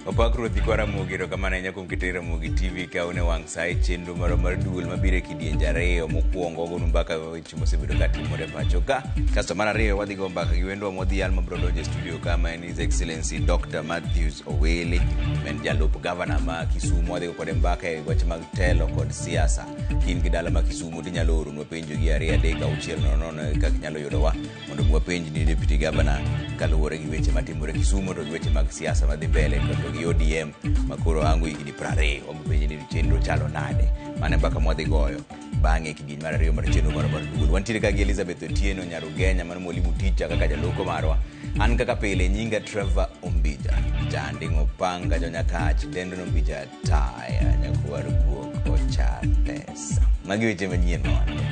Opak Ruoth Nyikwa Ramogi, erokamano ahinya kuom keto Ramogi TV ka une wang' sa e chenro marwa mar duol mabiro e kidienje ariyo. Mokwongo wagonu mbaka weche mosebedo ka timore pacho ka. Kasto mar ariyo wadhi go mbaka gi wendwa modhial mabiro donjo e studio ka ma en His Excellency Dr. Matthews Owili, ma en jalup gavana ma Kisumu. Wadhi go kode mbaka e weche mag telo kod siasa. Kin gi dala ma Kisumu tinyalo oronwa penjo gi 2 3 6 0 0 kaka inyalo yudowa mondo mi wapenj ni deputy governor kaluwore gi weche matimore Kisumu to gi weche mag siasa madhi mbele to gi ODM makoro hango higni 20 wabipenje ni chenro chalo nade. Mano e mbaka mwadhi goyo bang'e kidieny mar ariyo mar chenro marwa mar duol. Wantiere ka gi Elizabeth Otieno Nyarugenya mano mwalimu ticha kaka jaloko marwa. An kaka pile nyinga Trevor Ombija Janding'o Panga Jonyakach Dendon Ombija Taya nyakwar guok ocha pesa. Magi weche manyien ma wan go.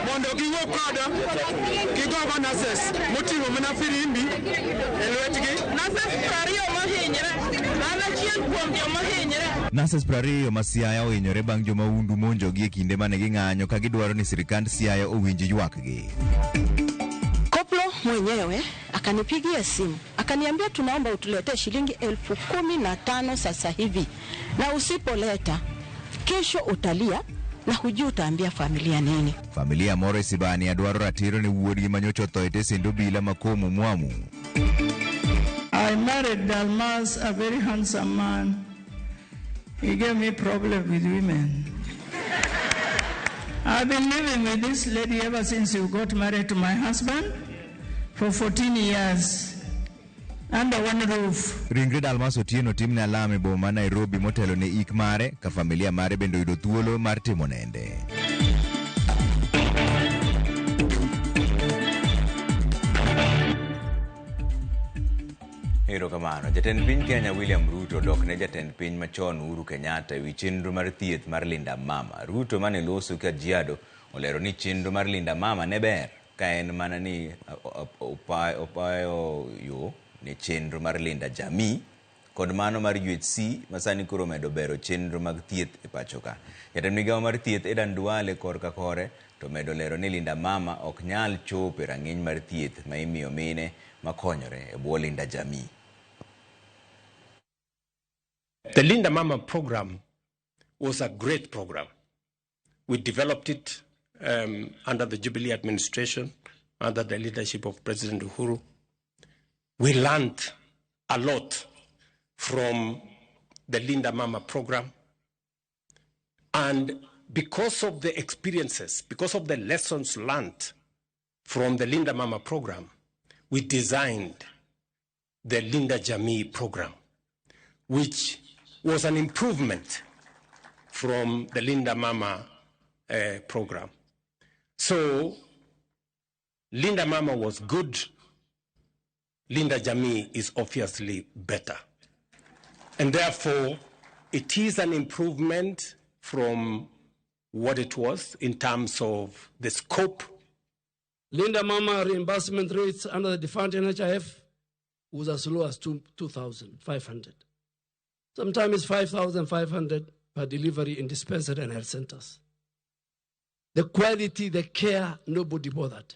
Mondo giwuo koda gigogo nurses moting'o mana firimbi e lwetgi. Nurses 20 mohinyre. An achiel kuom jomohinyre. Nurses 20 ma Siaya ohinyore bang' jomahundu monjogi e kinde mane ging'anyo ka gidwaro ni sirkand Siaya owinj ywakgi. Koplo mwenyewe akanipigia simu akaniambia, tunaomba utuletee shilingi 15,000 sasa hivi, na usipoleta kesho utalia na hujui utaambia familia nini. Familia moro e Sibania dwaro ratiro ne wuodgi ma nyocha otho e tesend obila ma Komu Mwamu. I married Dalmas, a very handsome man. He gave me problem with women. I've been living with this lady ever since you got married to my husband for 14 years under one roof. Ringre Dalmas Otieno timne alam e boma ma Nairobi motelo ne ik mare ka familia mare bende oyudo thuolo mar timo nende. Erokamano. Jatend piny Kenya William Ruto dok ne jatend piny machon Uhuru Kenyatta ewi chenro mar thieth mar Linda Mama. Ruto mane loso Kajiado olero ni chenro mar Linda Mama ne ber ka en mana ni opayo yo ne chenro mar Linda Jamii kod mano mar UHC masani koro omedo bero chenro mag thieth e pacho ka. Jatend migawo mar thieth Adan Duale korka kore to medo lero ni Linda Mama ok nyal chopo e rang'iny mar thieth ma imiyo mine makonyore e bwo Linda Jamii. The Linda Mama program was a great program. We developed it under the Jubilee administration, under the leadership of President Uhuru. We learned a lot from the Linda Mama program. And because of the experiences, because of the lessons learned from the Linda Mama program, we designed the Linda Jamii program, which was an improvement from the Linda Mama program. So Linda Mama was good. Linda Jamii is obviously better. And therefore, it is an improvement from what it was in terms of the scope. Linda Mama reimbursement rates under the defunct NHIF was as low as 2,500. Sometimes it's 5,500 per delivery in dispensary and health centers. The quality, the care, nobody bothered.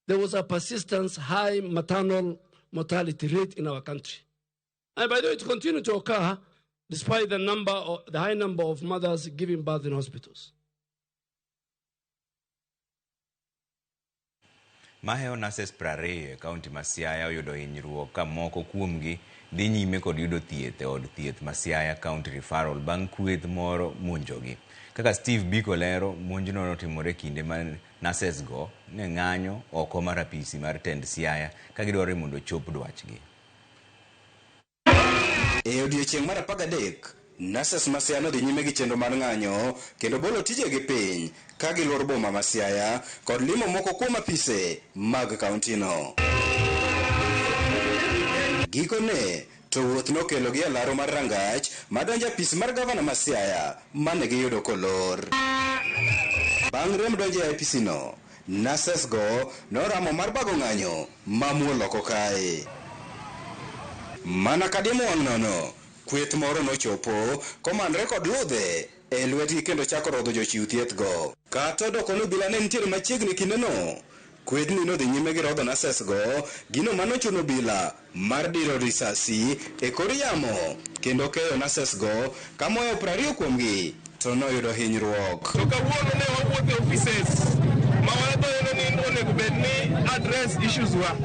There was a persistent high maternal mortality rate in our country. And by the way, it continued to occur despite the high number of mothers giving birth in hospitals. Mahewo nurses 20 e kaunti ma Siaya oyudo hinyruok ka moko kuomgi dhi nyime kod yudo thieth e od thieth ma Siaya County Referral bang' kweth moro monjogi. Kaka Steve Biko lero, monjno notimore kinde ma nurses go ne ng'anyo oko mar apisi mar tend Siaya ka gidwaro ni mondo ochop dwachgi. E odiechieng' mar 13, nurses ma Siaya nodhi nyime gi chenro mar ng'anyo kendo bolo tijegi piny ka giluoro boma ma Siaya kod limo moko kuom apise mag kauntino. Gikone to wuoth nokelogi e laro mar rangach madonjo apis mar gavana ma Siaya mane giyudo kolor. Bang' rem donjo e apisino, nurses go noramo mar bago ng'anyo mamuol oko kae. Mana kadiemo wang' nono, kweth moro nochopo komanre kod ludhe e lwetgi kendo chako rodho jochiw thieth go. Kata odoko ni obila ne nitiere machiegni kindeno, Kwethni nodhi nyime gi rodho nurses go, gino manochuno obila mar diro risasi e kor yamo kendo keyo nurses go ka moyo 20 kuomgi to noyudo hinyruok. To kawuono ne wawuotho e offices ma wadonjo ni onego bed ni address issues wa.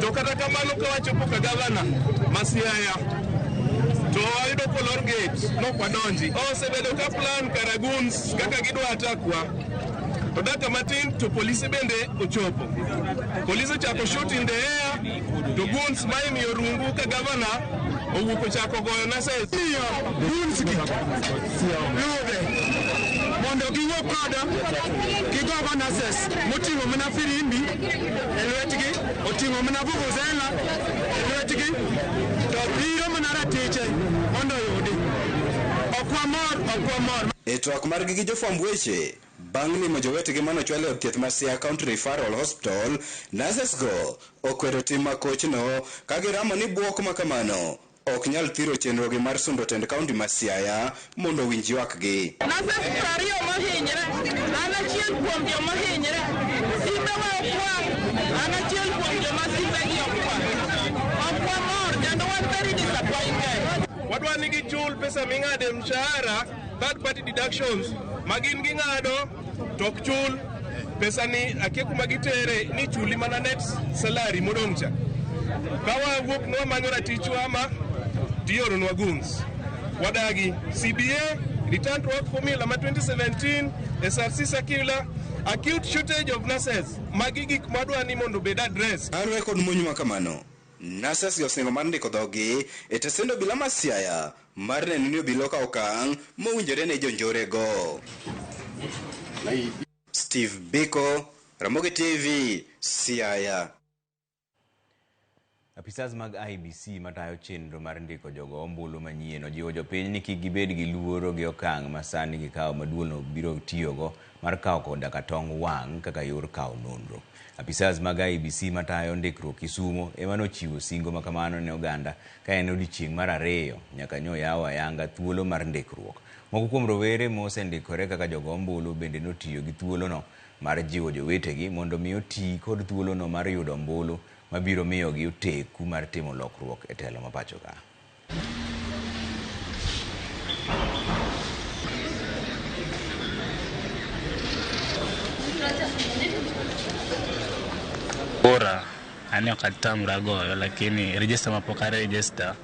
To kata kamano ka wachopo ka gavana ma Siaya to wayudo kolor gate nok wadonji. Osebedo ka plan kara goons kaka gidwa attack wa. To dakika matin to polise bende ochopo. Polise ochako shoot in the air to goons ma imiyo rungu ka gavana owuok ochako goyo nurses. Miyo goons gi yudhe mondo giwuo koda gi governors moting'o mana firimbi e lwetgi, oting'o mana vuvuzela e lwetgi, to biro mana ratiche mondo oyudi. Ok wamor, ok wamor. E twak margi gi jofwamb weche bang' limo jowetegi manochwal e od thieth ma Siaya County Referral Hospital, nurses go okwedo tim makochno ka giramo ni bwok ma kamano ok nyal thiro chenrogi mar sundo tend kaunti ma Siaya mondo owinj ywakgi. Nurses 20 mohinyre, an achiel kuom joma hinyre. Simbewa okwang', an achiel kuom joma simbegi okwang'. Ok wamor kendo wan very disappointed. Wadwa ni gichul pesa ming'ado e mshahara, third party deductions ma gin ging'ado to ok chul pesa ni akia kuma gitere ni chuli mana net salary modong' cha. Ka wawuok ni wamanyo ratichwa ma tioronwa goons. Wadagi CBA, return to work formula ma 2017, SRC circular, acute shortage of nurses. Magi gik mwadwa ni mondo obed address. Kaluwore kod monj ma kamano, nurses go osingo mar ndiko dhogi e tesend obila ma Siaya mar neno ni obila okawo okang' mowinjore ne jonjorego. Steve Biko, Ramogi TV, Siaya. Apisas mag IEBC matayo chenro mar ndiko jogo ombulu manyien ojiwo jopiny ni kik gibed gi luoro gi okang' ma sani gikawo ma duolno biro tiyogo mar kawo koda ka tong wang' kaka yor kawo nonro. Apisas mag IEBC matayo ndikruok Kisumo ema nochiwo singo ma kamano ne oganda ka en odiechieng' mar ariyo nyaka nyo yaw ayanga thuolo mar ndikruok. Moko kuom rowere mosendikore kaka jogo ombulu bende notiyo gi thuolono mar jiwo jowetegi mondo mi oti kod thuolono mar yudo ombulu mabiro miyogi oteku mar timo lokruok e telo ma pacho ka. Kura ani ok atamra goyo lakini register mapok a register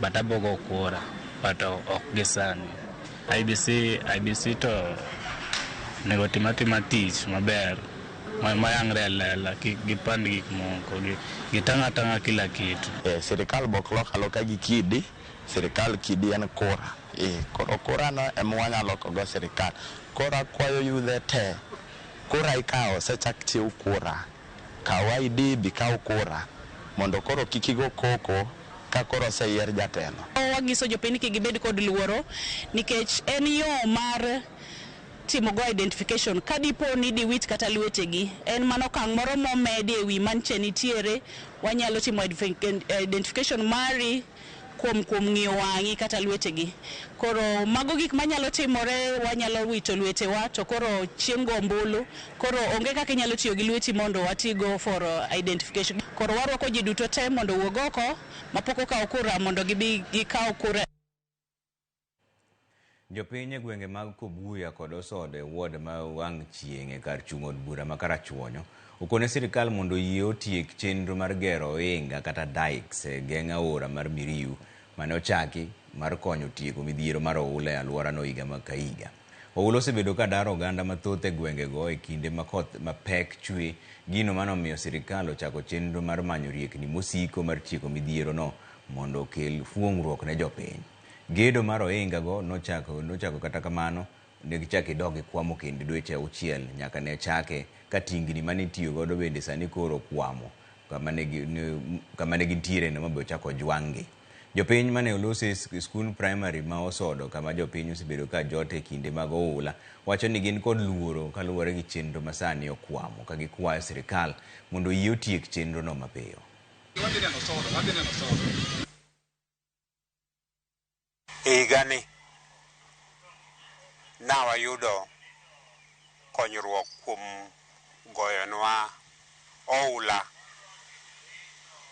but abogo kura but ok gi sani. IEBC to onego tim atima tich maber mayangre e lela, kik gipand gik moko, gitang' atang'a kila kitu. Sirikal bok lok aloka gi kidi, sirikal kidi en kura. Koro kura no ema wanyalo loko go sirikal. Koro akwayo yudhe te, kura ikawo osechak chiw kura. Kaw ID bi kaw kura mondo koro kik igo koko ka koro oseyier jatelo. Wanyiso jopiny kik gibed kod luoro nikech en yo mar timo go identification ka dipo ni diwit kata lwetegi en mano okang' moro momedi e wi manche nitiere. Wanyalo timo identification mari kuom ng'iyo wang'i kata lwetegi. Koro mago gik manyalo timore, wanyalo wito lwetewa to koro chieng' go ombulu, koro onge kaka inyalo tiyo gi lweti mondo watigo for identification. Koro warwako ji duto te mondo owuog oko mapok okawo kura mondo gibi gikaw kura. Jopiny e gwenge mag Kobuya kod Osodo e ward ma wang' chieng' e kar chung' od bura ma Karachuonyo okone sirikal mondo oyie otiek chenro mar gero ohinga kata dikes e geng' aora mar Miriu mane ochaki mar konyo tieko midhiero mar oula e alworano higa ka higa. Oula osebedo ka daro oganda mathoth e gwengego e kinde ma koth mapek chwe, gino manomiyo sirikal ochako chenro mar manyo riekni mosiko mar tieko midhierono mondo okel fuong'ruok ne jopiny. Gedo mar ohinga go nochako kata kamano ne gichako gidok gikwamo kendo dweche 6 nyaka ne chake ka tingni mane itiyo godo bende sani koro okwamo kama ne gintiere no mabe ochako ojwang'gi. Jopiny mane olose skund primary ma Osodo kama jopiny osebedo ka jot e kinde mag oula wacho ni gin kod luoro kaluwore gi chenro masani okwamo ka gikwayo sirikal mondo oyie otiek chenrono mapiyo. Higani nawayudo konyruok kuom goyonwa oula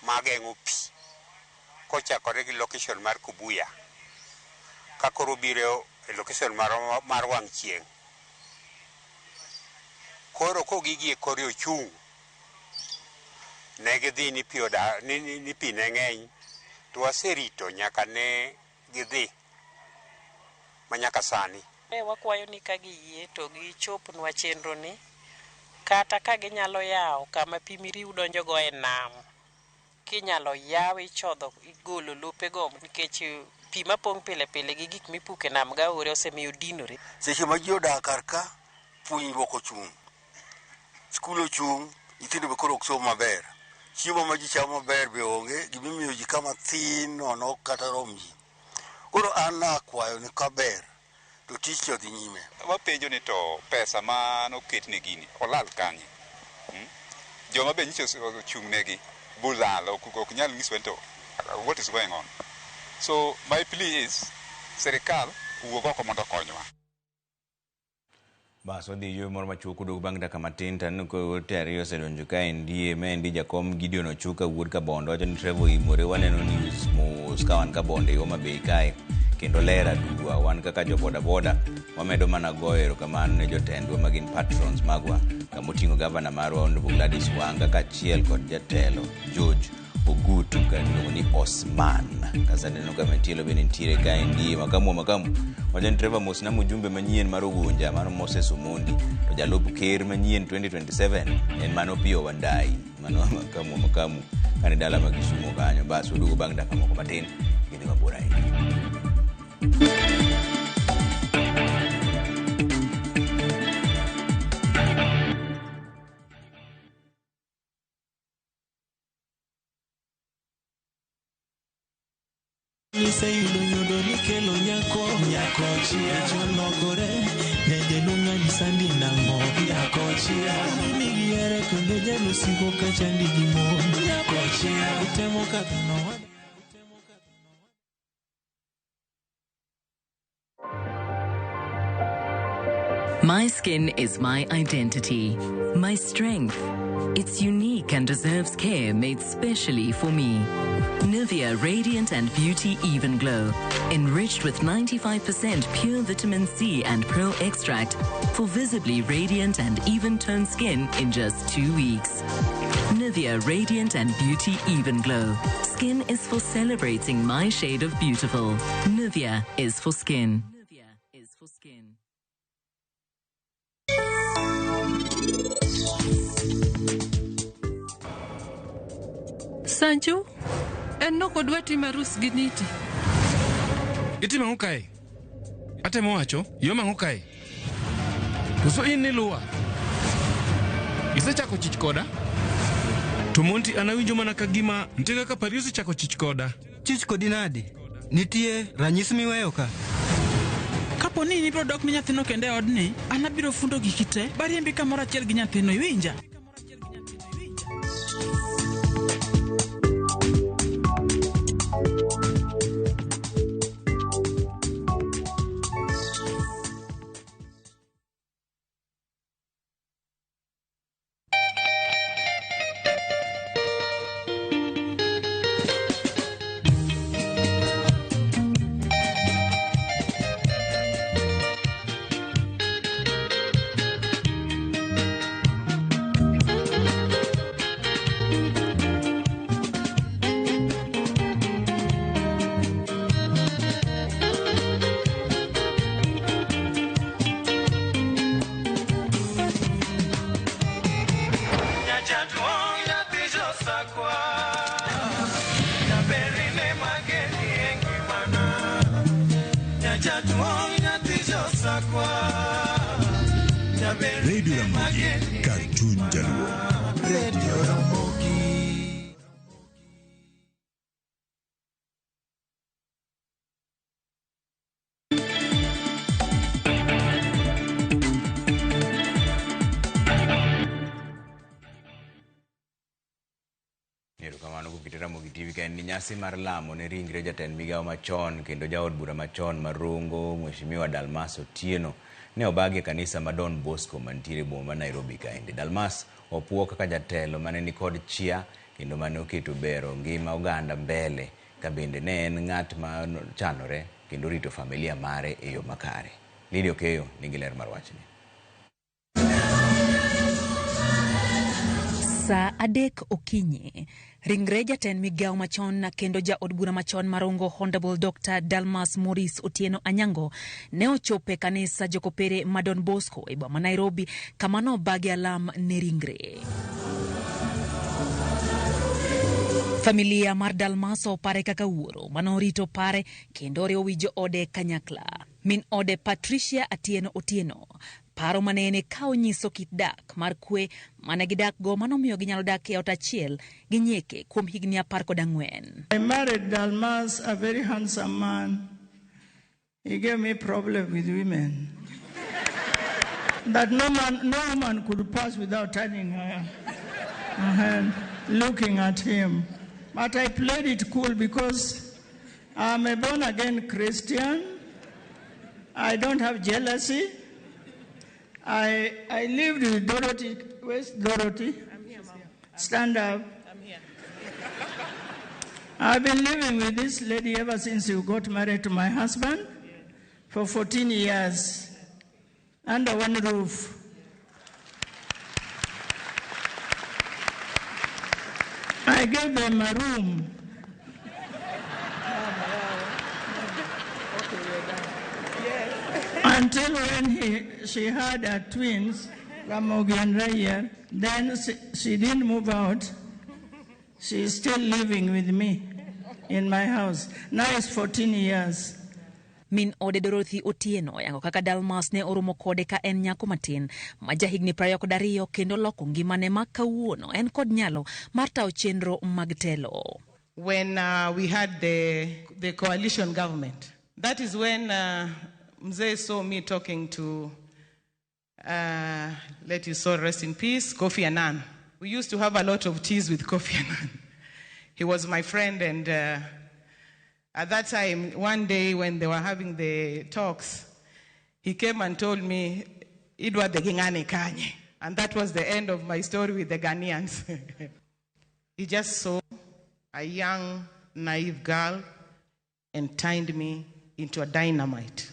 mageng'o pi kochakore gi location mar Kubuya ka koro biro e location mar wang' chieng'. Koro kogigi e kore ochung', ne gidhi ni pi oda, ni pi ne ng'eny, to waserito nyaka ne gidhi ma nyaka sani. Ne wakwayo ni ka giyie to gichopnwa chenro ni, kata ka ginyalo yawo kama pi Miriu donjogo e nam, kinyalo yaw ichodho igolo lopego nikech pi mapong' pile pile gi gik mipuko e nam gaore osemiyo dinore. Seche ma ji odak kar ka, puonjruok ochung', skul ochung', nyithindo be koro ok som maber. Chiemo ma ji chamo maber be onge, gimimiyo ji kama thin nono kata rom ji. Koro an nakwayo ni kaber to tich odhi nyime. Wapenjo ni to pesa ma noket ne gini olal kanye? Joma be nyicho ochung' negi bulal ok nyal nyiso ni to what is going on. So my plea is sirikal owuog oko mondo okonywa. Bas wadhi yo moro machuok odog bang' dakika matin to aneno ka ote ariyo osedonjo kaendi maendi jakom Gideon Ochuka wuod Kabondo wacho ni Trevor oimore waneno news mos ka wan Kabondo e Homa Bay kae kendo ler aduwa wan kaka jo boda boda wamedo mana goyo erokamano ne jotendwa ma gin patrons magwa kamoting'o gavana marwa Honorable Gladys Wanga kaachiel kod jatelo George Ogutu ka iluongo ni Osman. Kasto aneno ka machielo bende nitiere kaendi makamu wacho ni Trevor mosna mjumbe manyien mar Ugunja mano Moses Omondi to jalup ker manyien 2027 en mano Opiyo Wandayi mano makamu kane dala ma Kisumu kanyo. Bas waduogo bang' dakika moko matin gidhi mabor ahinya. Iseyudo nyodo nikelo nyako nyako chia chologore nyajaluong' anyisa ni nang'o nyako chia migiere kendo jalusiko kachandi gi mon nyako chia itemo kaka no. My skin is my identity, my strength. It's unique and deserves care made specially for me. Nivea Radiant and Beauty Even Glow, enriched with 95% pure vitamin C and pearl extract for visibly radiant and even-toned skin in just 2 weeks. Nivea Radiant and Beauty Even Glow. Skin is for celebrating my shade of beautiful. Nivea is for skin. Nivea is for skin. Sancho, en nok odwa timo arus gi Niti. Itimo ang'o kae? Atemo wacho, yom ang'o kae? Koso in niluwa? Isechako chich koda? To Monty an awinjo mana ka gima nitie kaka pari osechako chich koda. Chich kodi nadi? Nitie ranyisi miweyo ka? Kapo ni ibiro dok ni nyathino kende e odni, an abiro fundo giki te, bariembi kamoro achiel gi nyathino, iwinja? Radio Ramogi, kar chuny Jaluo. Radio Ramogi. Erokamano kuom kit Ramogi TV ka en nyasi mar lamo ne ringre jatend migawo machon kendo jaod bura machon mar Rongo Mheshimiwa Dalmas Otieno ne obagi e kanisa ma Don Bosco mantiere e boma ma Nairobi kaendi. Dalmas opuo kaka jatelo mane nikod chia kendo mane oketo bero ngima oganda mbele ka bende ne en ng'at ma chanore kendo rito familia mare e yo makare. Lydia Okeyo nigi ler mar wachni. Saa 3 okinyi, ringre jatend migawo machon kendo jaod bura machon mar Rongo Honorable Dr. Dalmas Maurice Otieno Anyango ne ochopo e kanisa Jokopere ma Don Bosco e boma Nairobi kama nobagi alam ne ringre. Familia mar Dalmas opare kaka wuoro manorito pare kendo oriwo wi joode kanyakla. Min ode Patricia Atieno Otieno paro manene ka onyiso kit dak mar kwe mane gidak go manomiyo ginyalo dak e ot achiel gi nyieke kuom higni 14. I married Dalmas, a very handsome man. He gave me problem with women. That no man, no woman could pass without turning her hand, looking at him. But I played it cool because I'm a born-again Christian. I don't have jealousy. I lived with Dorothy. Where's Dorothy? I'm here, Mom. Stand up. I'm here. I've been living with this lady ever since you got married to my husband for 14 years, under one roof. I gave them a room. Until when she had her twins, Ramogi and Raya, then she didn't move out. She is still living with me in my house. Now it's 14 years. Min ode Dorothy Otieno yango kaka Dalmas ne oromo kode ka en nyako matin ma ja higni 22 kendo loko ngimane ma kawuono en kod nyalo mar tayo chenro mag telo. When we had the coalition government, that is when Mzee saw me talking to, let his soul rest in peace, Kofi Annan. We used to have a lot of teas with Kofi Annan. He was my friend, and at that time, one day when they were having the talks, he came and told me, Idwa de Gingane Kanye. And that was the end of my story with the Ghanaians. He just saw a young, naive girl and turned me into a dynamite.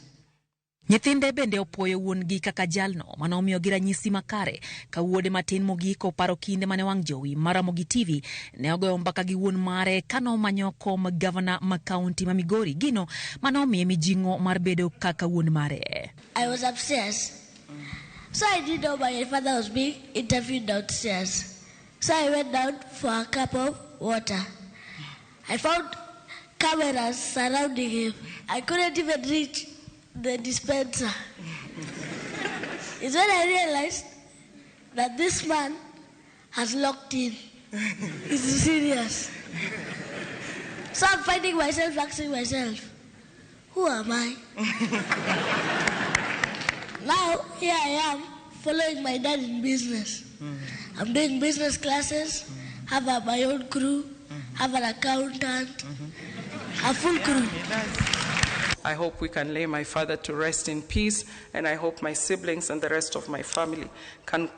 Nyithinde bende opuoyo wuon-gi kaka jalno manomiyogi ranyisi makare ka wuode matin mogik oparo kinde mane wang' jowi mar Ramogi TV ne ogoyo mbaka gi wuon mare kanomanyo kom gavana ma kaunti ma Migori, gino manomiye mijing'o mar bedo kaka wuon mare. I was upstairs. So I didn't know my father was being interviewed downstairs. So I went down for a cup of water. I found cameras surrounding him. I couldn't even reach the dispenser. It's when I realized that this man has locked in. It's serious. So I'm finding myself asking myself, who am I? Now, here I am, following my dad in business. I'm doing business classes, have my own crew, have an accountant, a full crew. I hope we can lay my father to rest in peace, and I hope my siblings and the rest of my family can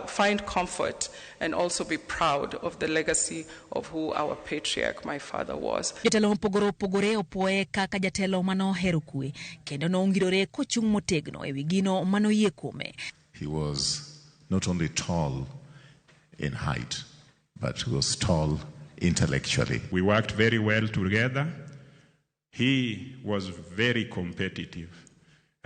find comfort and also be proud of the legacy of who our patriarch, my father, was. Jotelo mopogore opogore opuoye kaka jatelo manohero kwe kendo noungirore kochung' motegno ewi gino manoyie kuome. He was not only tall in height, but he was tall intellectually. We worked very well together. He was very competitive,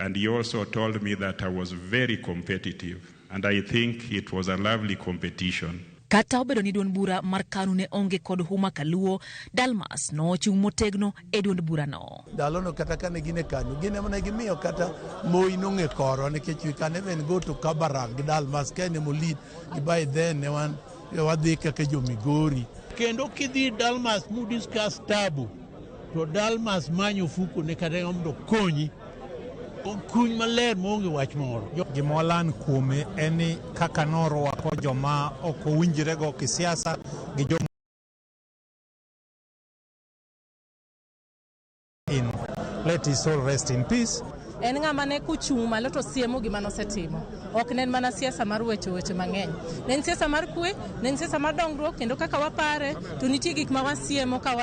and he also told me that I was very competitive, and I think it was a lovely competition. Kata obedo ni duond bura mar KANU ne onge kod huma kaluo, Dalmas nochung' motegno e duond burano. Ndalono kata kane gin e KANU, gin ema ne gimiyo kata Moi nong'e korwa nikech we can even go to Kabarak gi Dalmas ka en ema lead, gi by then ne wan wadhi kaka jo Migori. Kendo kidhi Dalmas mu discuss tabu, to Dalmas manyo ofuko ne kata mondo okonyi. Kuny maler maonge wach moro. Gima walan kuome en ni kaka norwako joma ok owinjrego kisiasa gi joma in. Let his soul rest in peace. En ng'ama ne kochung' malo to siemo gima nosetimo. Ok ne en mana siasa mar weche weche mang'eny. Ne en siasa mar kwe, ne en siasa mar dongruok kendo kaka wapare to nitie gik ma wasiemo ka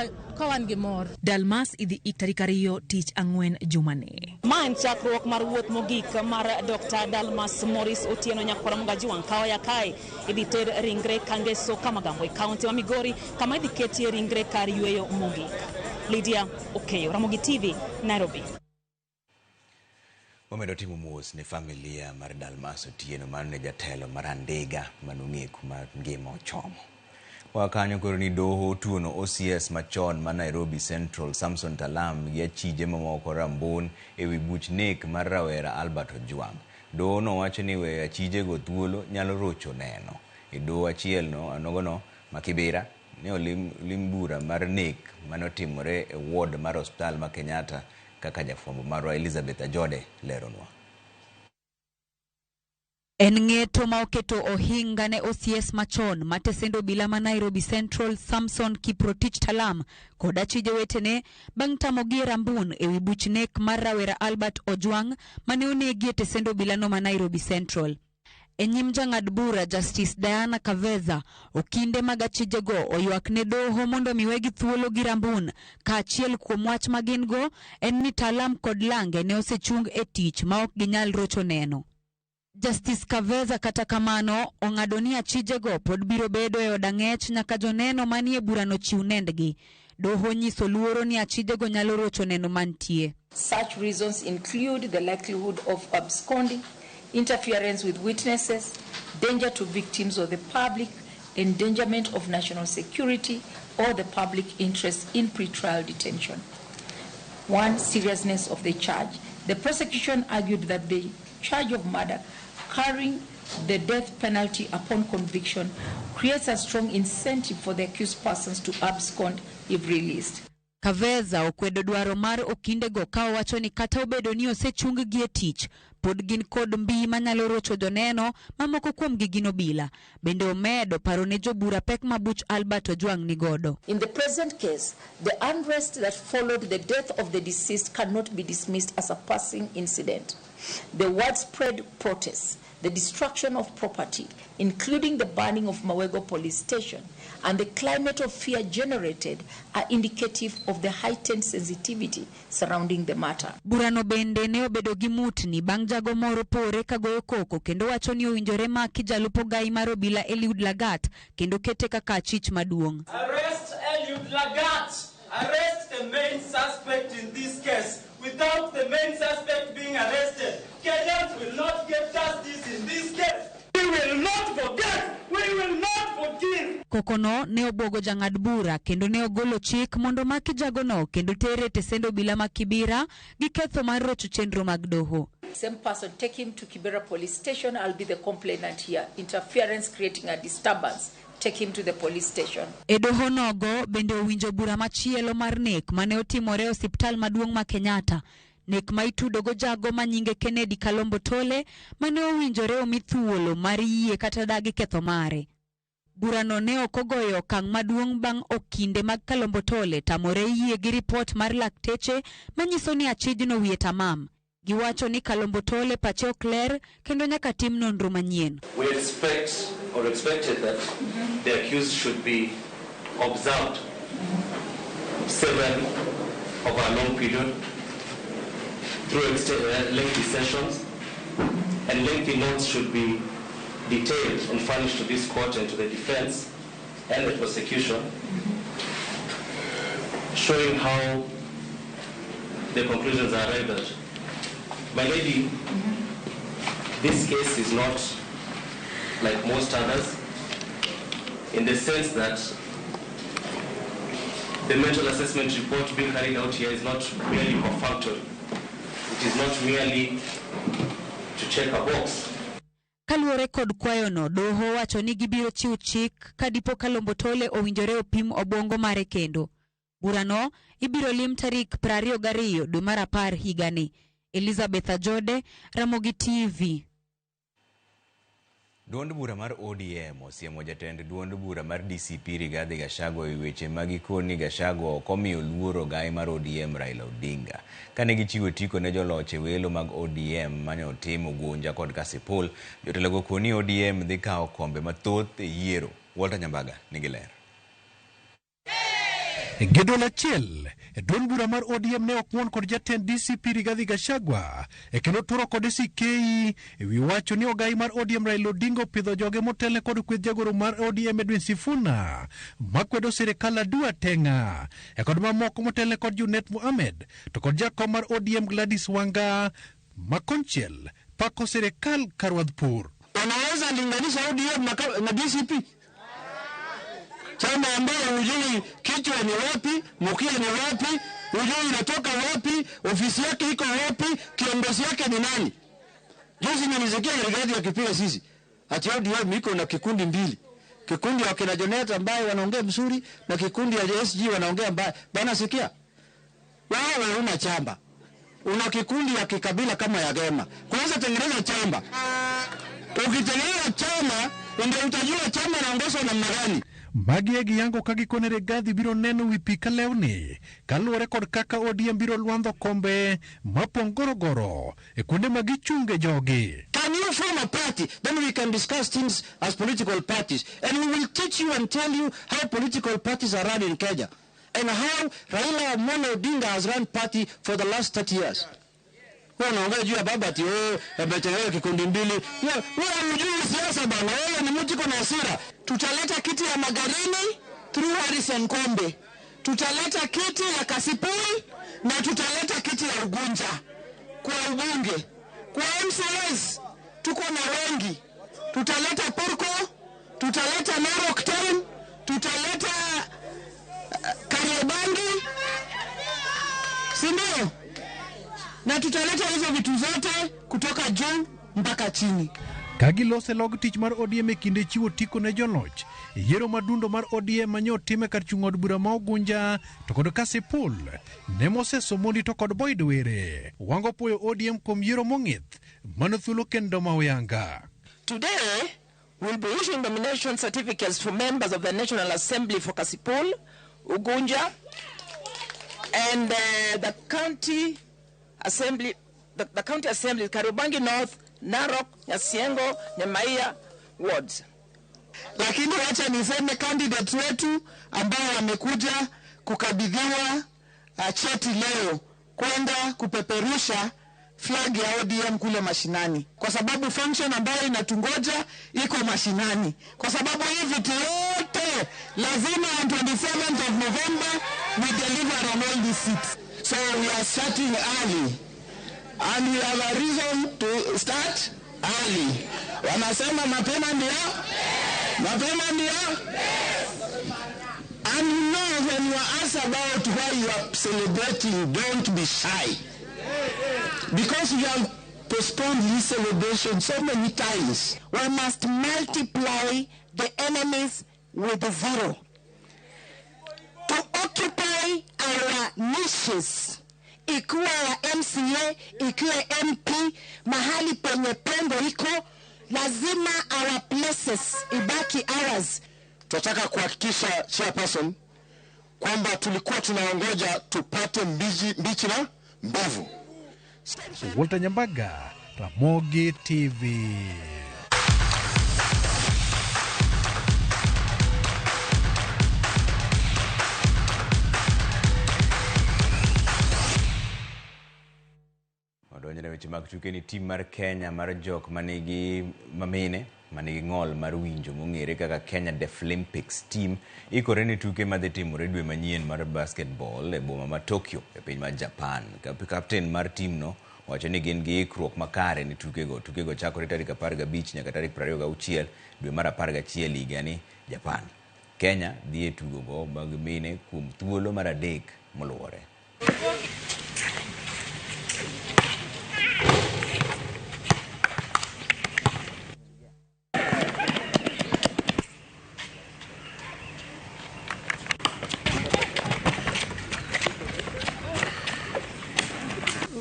wan gi mor. Dalmas idhi ik tarik 2 tich ang'wen jumani. Ma en chakruok mar wuoth mogik mar Dr. Dalmas Morris Otieno Nyakwar Mgajwang' kaoya kae idhi ter ringre Kangeso Kamagambo e kaunti ma Migori kama idhi ketie ringre kar yweyo mogik. Lydia Okeyo, Ramogi TV, Nairobi. Wamedo timo mos ne familia mar Dalmas Otieno mano ne jatelo mar Andiga manong'e kuma ngima ochomo. Wakanyo koro ni doho otuono OCS machon ma Nairobi Central Samson Talam gi achije mamoko rambun ewi buch nek mar rawera Albert Ojwang. Doho no wacho ni weyo achijego thuolo nyalo rocho neno. E doho achiel no anogono ma Kibera ne olim bura mar nek manotimore e ward mar osiptal ma Kenyatta kaka jafwambo marwa Elizabeth Ajode leronwa. En ng'eto ma oketo ohinga ne OCS machon matesendo obila ma Nairobi Central Samson Kiprotich Talam kod achije wetene bang' tamogi e rambun ewi buch nek mar rawera Albert Ojwang mane onegi e tesend obilano ma Nairobi Central. E nyim jang'ad bura Justice Diana Kaveza, okinde mag achijego oywak ne doho mondo mi wegi thuolo gi rambun kaachiel kuom wach ma gin go en ni Talam kod Lange ne osechung e tich ma ok ginyal rocho neno. Justice Kaveza kata kamano ong'ado ni achijego pod biro bedo e od ang'ech nyaka joneno manie burano chiw nendgi. Doho nyiso luoro ni achijego nyalo rocho neno mantie. Such reasons include the likelihood of absconding, interference with witnesses, danger to victims or the public, endangerment of national security or the public interest in pretrial detention. 1. Seriousness of the charge. The prosecution argued that the charge of murder carrying the death penalty upon conviction creates a strong incentive for the accused persons to abscond if released. Kaveza okwedo dwaro mar okindego ka owacho ni kata obedo ni osechung gi e tich, pod gin kod mbii manyalo rocho joneno mamoko kuomgi gin obila. Bende omedo paro ne jobura pek ma buch Albert Ojwang nigodo. In the present case, the unrest that followed the death of the deceased cannot be dismissed as a passing incident. The widespread protests, the destruction of property, including the burning of Mawego police station, and the climate of fear generated are indicative of the heightened sensitivity surrounding the matter. Burano bende ne obedo gi mutni bang' jago moro pore ka goyo koko kendo wacho ni owinjore maki jalup ogai mar obila Eliud Lagat kendo kete kaka achich maduong'. Arrest Eliud Lagat! Arrest the main suspect in this case. Without the main suspect being arrested, Kenyans will not get justice in this case. We will not forget! We will not forgive! Kokono ne obwogo jang'ad bura kendo ne ogolo chik mondo maki jagono kendo tere e tesend obila ma Kibera gi ketho mar rocho chenro mag doho. Same person, take him to Kibera police station. I'll be the complainant here. Interference creating a disturbance. Take him to the police station. E doho nogo bende owinjo bura machielo mar nek mane otimore e osiptal maduong' ma Kenyatta. Nek ma itudo go jago ma nyinge Kennedy Kalombo Tole mane owinjore omi thuolo mar yie kata dagi ketho mare. Burano ne ok ogoyo okang' maduong' bang' okinde mag Kalombo Tole tamore yie gi ripot mar lakteche manyiso ni achijno wiye tamam. Giwacho ni Kalombo Tole pache ok ler kendo nyaka tim nonro manyien. We expect or expected that the accused should be observed seven over a long period through lengthy sessions, and lengthy notes should be detailed and furnished to this court and to the defense and the prosecution, showing how the conclusions are arrived at. My lady, this case is not like most others in the sense that the mental assessment report being carried out here is not merely perfunctory. It is not merely to check a box. Kaluwore kod kwayono, doho wacho ni gibiro chiwo chik ka dipo Kalombo Tole owinjore opim obwongo mare kendo. Burano ibiro lim tarik 22 dwe mar 10 higani. Elizabeth Ajode, Ramogi TV. Duond bura mar ODM osiemo jatend duond bura mar DCP Rigathi Gachagua e weche ma gikoni Gachagua ok omiyo luor ogai mar ODM Raila Odinga. Kane gichiwo otiko ne joloch e welo mag ODM mane otim Ugunja kod Kasipul, jotelogo koni ODM dhi kawo kombe mathoth e yiero. Walter Nyambaga nigi ler. Gi duol achiel, duond bura mar ODM ne ok ng'won kod jatend DCP Rigathi Gachagua e kendo turo kode sikei e wi wacho ni ogai mar ODM Raila Odinga opidho joge motelne kod kweth jagoro mar ODM Edwin Sifuna makwedo sirikal Adua Teng'a e kod mamoko motelne kod Junet Mohamed to kod jakom mar ODM Gladys Wanga ma konchiel pako sirikal karwadh pur. Unaweza linganisha ODM na DCP? Chama ambayo hujui kichwa ni wapi, mkia ni wapi, hujui inatoka wapi, ofisi yake iko wapi, kiongozi yake ni nani. Juzi nilisikia Rigathi akipiga sisi ati ODM iko na kikundi mbili, kikundi ya kina Jonet ambaye wanaongea mzuri na kikundi ya SG wanaongea mbaya. Bana sikia, wewe huna chamba, una kikundi ya kikabila kama ya Gema. Kwanza tengeneza chamba. Ukitengeneza chama ndio utajua chama inaongozwa namna gani. Magi e giyango ka gikone Rigathi biro neno wi pi ka lewni kaluwore kod kaka ODM biro lwandho kombe mapong' gorogoro e kuonde ma gichunge jogi. Can you form a party? Then we can discuss things as political parties. And we will teach you and tell you how political parties are run in Kenya. And how Raila Amolo Odinga has run party for the last 30 years. Wewe unaongea juu ya baba ati wewe umetengeneza kikundi mbili. Wewe hujui siasa bana, wewe ni mtu iko na hasira. Tutaleta kiti ya Magarini through Harrison Kombe. Tutaleta kiti ya Kasipul na tutaleta kiti ya Ugunja kwa ubunge. Kwa MCAs tuko na wengi. Tutaleta Purko, tutaleta Narok Town, tutaleta Kariobangi. Si ndio? Na tutaleta hizo vitu zote kutoka juu mpaka chini. Ka gilose log tich mar ODM e kinde chiwo otiko ne joloch e yiero madundo mar ODM mane otim e kar chung' od bura ma Ugunja to kod Kasipul ne Moses Omondi to kod Boyd Were. Wango puoyo ODM kuom yiero mong'ith mano thuolo kendo ma oyanga. Today we'll be issuing nomination certificates for members of the National Assembly for Kasipul, Ugunja and the county assembly, the county assembly, Kariobangi North, Narok, Nyasiengo, Nyamaiya wards. Lakini wacha niseme candidates wetu ambao wamekuja kukabidhiwa cheti leo kwenda kupeperusha flag ya ODM kule mashinani, kwa sababu function ambayo inatungoja iko mashinani, kwa sababu hii vitu yote lazima on 27th of November we deliver on all these seats. So we are starting early and we have a reason to start early. Wanasema mapema ndio? Mapema ndio? And you know, when you are asked about why you are celebrating, don't be shy. Because we have postponed this celebration so many times. We must multiply the enemies with zero. To occupy our niches, ikiwa ya MCA, ikiwa MP, mahali penye pengo iko, lazima our places ibaki ours. Tunataka kuhakikisha chairperson kwamba tulikuwa tunaongoja tupate mbichi na mbovu. Walter Nyambaga, Ramogi TV. Odonjone weche mag tuke ni tim mar Kenya mar jok manigi mamine manigi ng'ol mar winjo mong'ere kaka Kenya Deaflympics team ikore ne tuke madhi timore dwe manyien mar basketball e boma ma Tokyo e piny mar Japan. Kapten mar team no wacho ni gin gi ikruok makare ne tukego. Tukego chakore tarik 15 nyaka tarik 26 dwe mar 11 higani Japan. Kenya dhi e tugogo mag mine kuom thuolo mar 3 moluwore.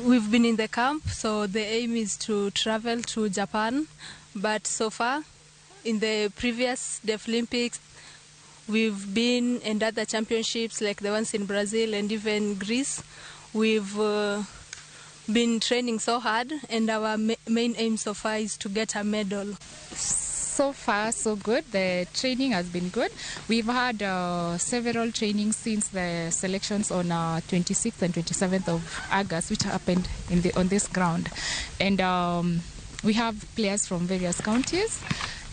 We've been in the camp, so the aim is to travel to Japan, but so far In the previous Deaflympics, we've been in other championships like the ones in Brazil and even Greece. We've been training so hard, and our main aim so far is to get a medal. So far, so good. The training has been good. We've had several trainings since the selections on 26th and 27th of August, which happened on this ground. And we have players from various counties,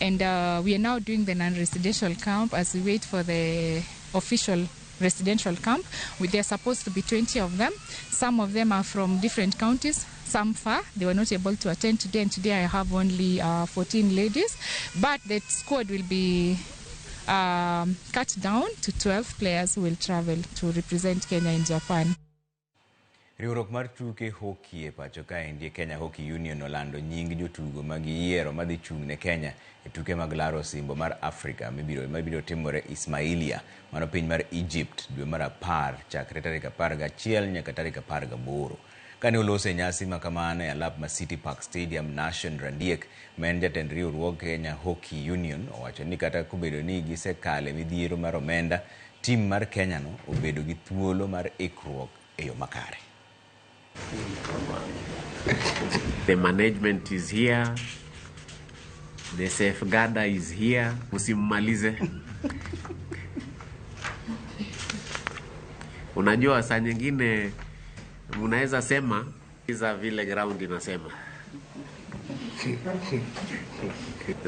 and we are now doing the non-residential camp as we wait for the official residential camp. There are supposed to be 20 of them. Some of them are from different counties, some far. They were not able to attend today, and today I have only 14 ladies. But the squad will be cut down to 12 players who will travel to represent Kenya in Japan. Riwruok mar tuke hockey e pacho kaendi Kenya Hockey Union olando nying jotugo mag yiero madhi chung' ne Kenya e tuke mag laro osimbo mar Afrika mabiro timore Ismailia, mano piny mar Egypt, dwe mar 10 chakre tarik 11 nyaka tarik 18. Kane olose e nyasi ma kamano e alap ma City Park Stadium, Nashon Randiek, ma en jatend riwruog Kenya Hockey Union, owacho ni kata kobedo ni gisekale midhiero mar omenda, tim mar Kenya no obedo gi thuolo mar ikruok e yo makare. The management is here, the safeguarder is here. Usimmalize. Unajua saa nyingine mnaweza sema iza vile ground inasema.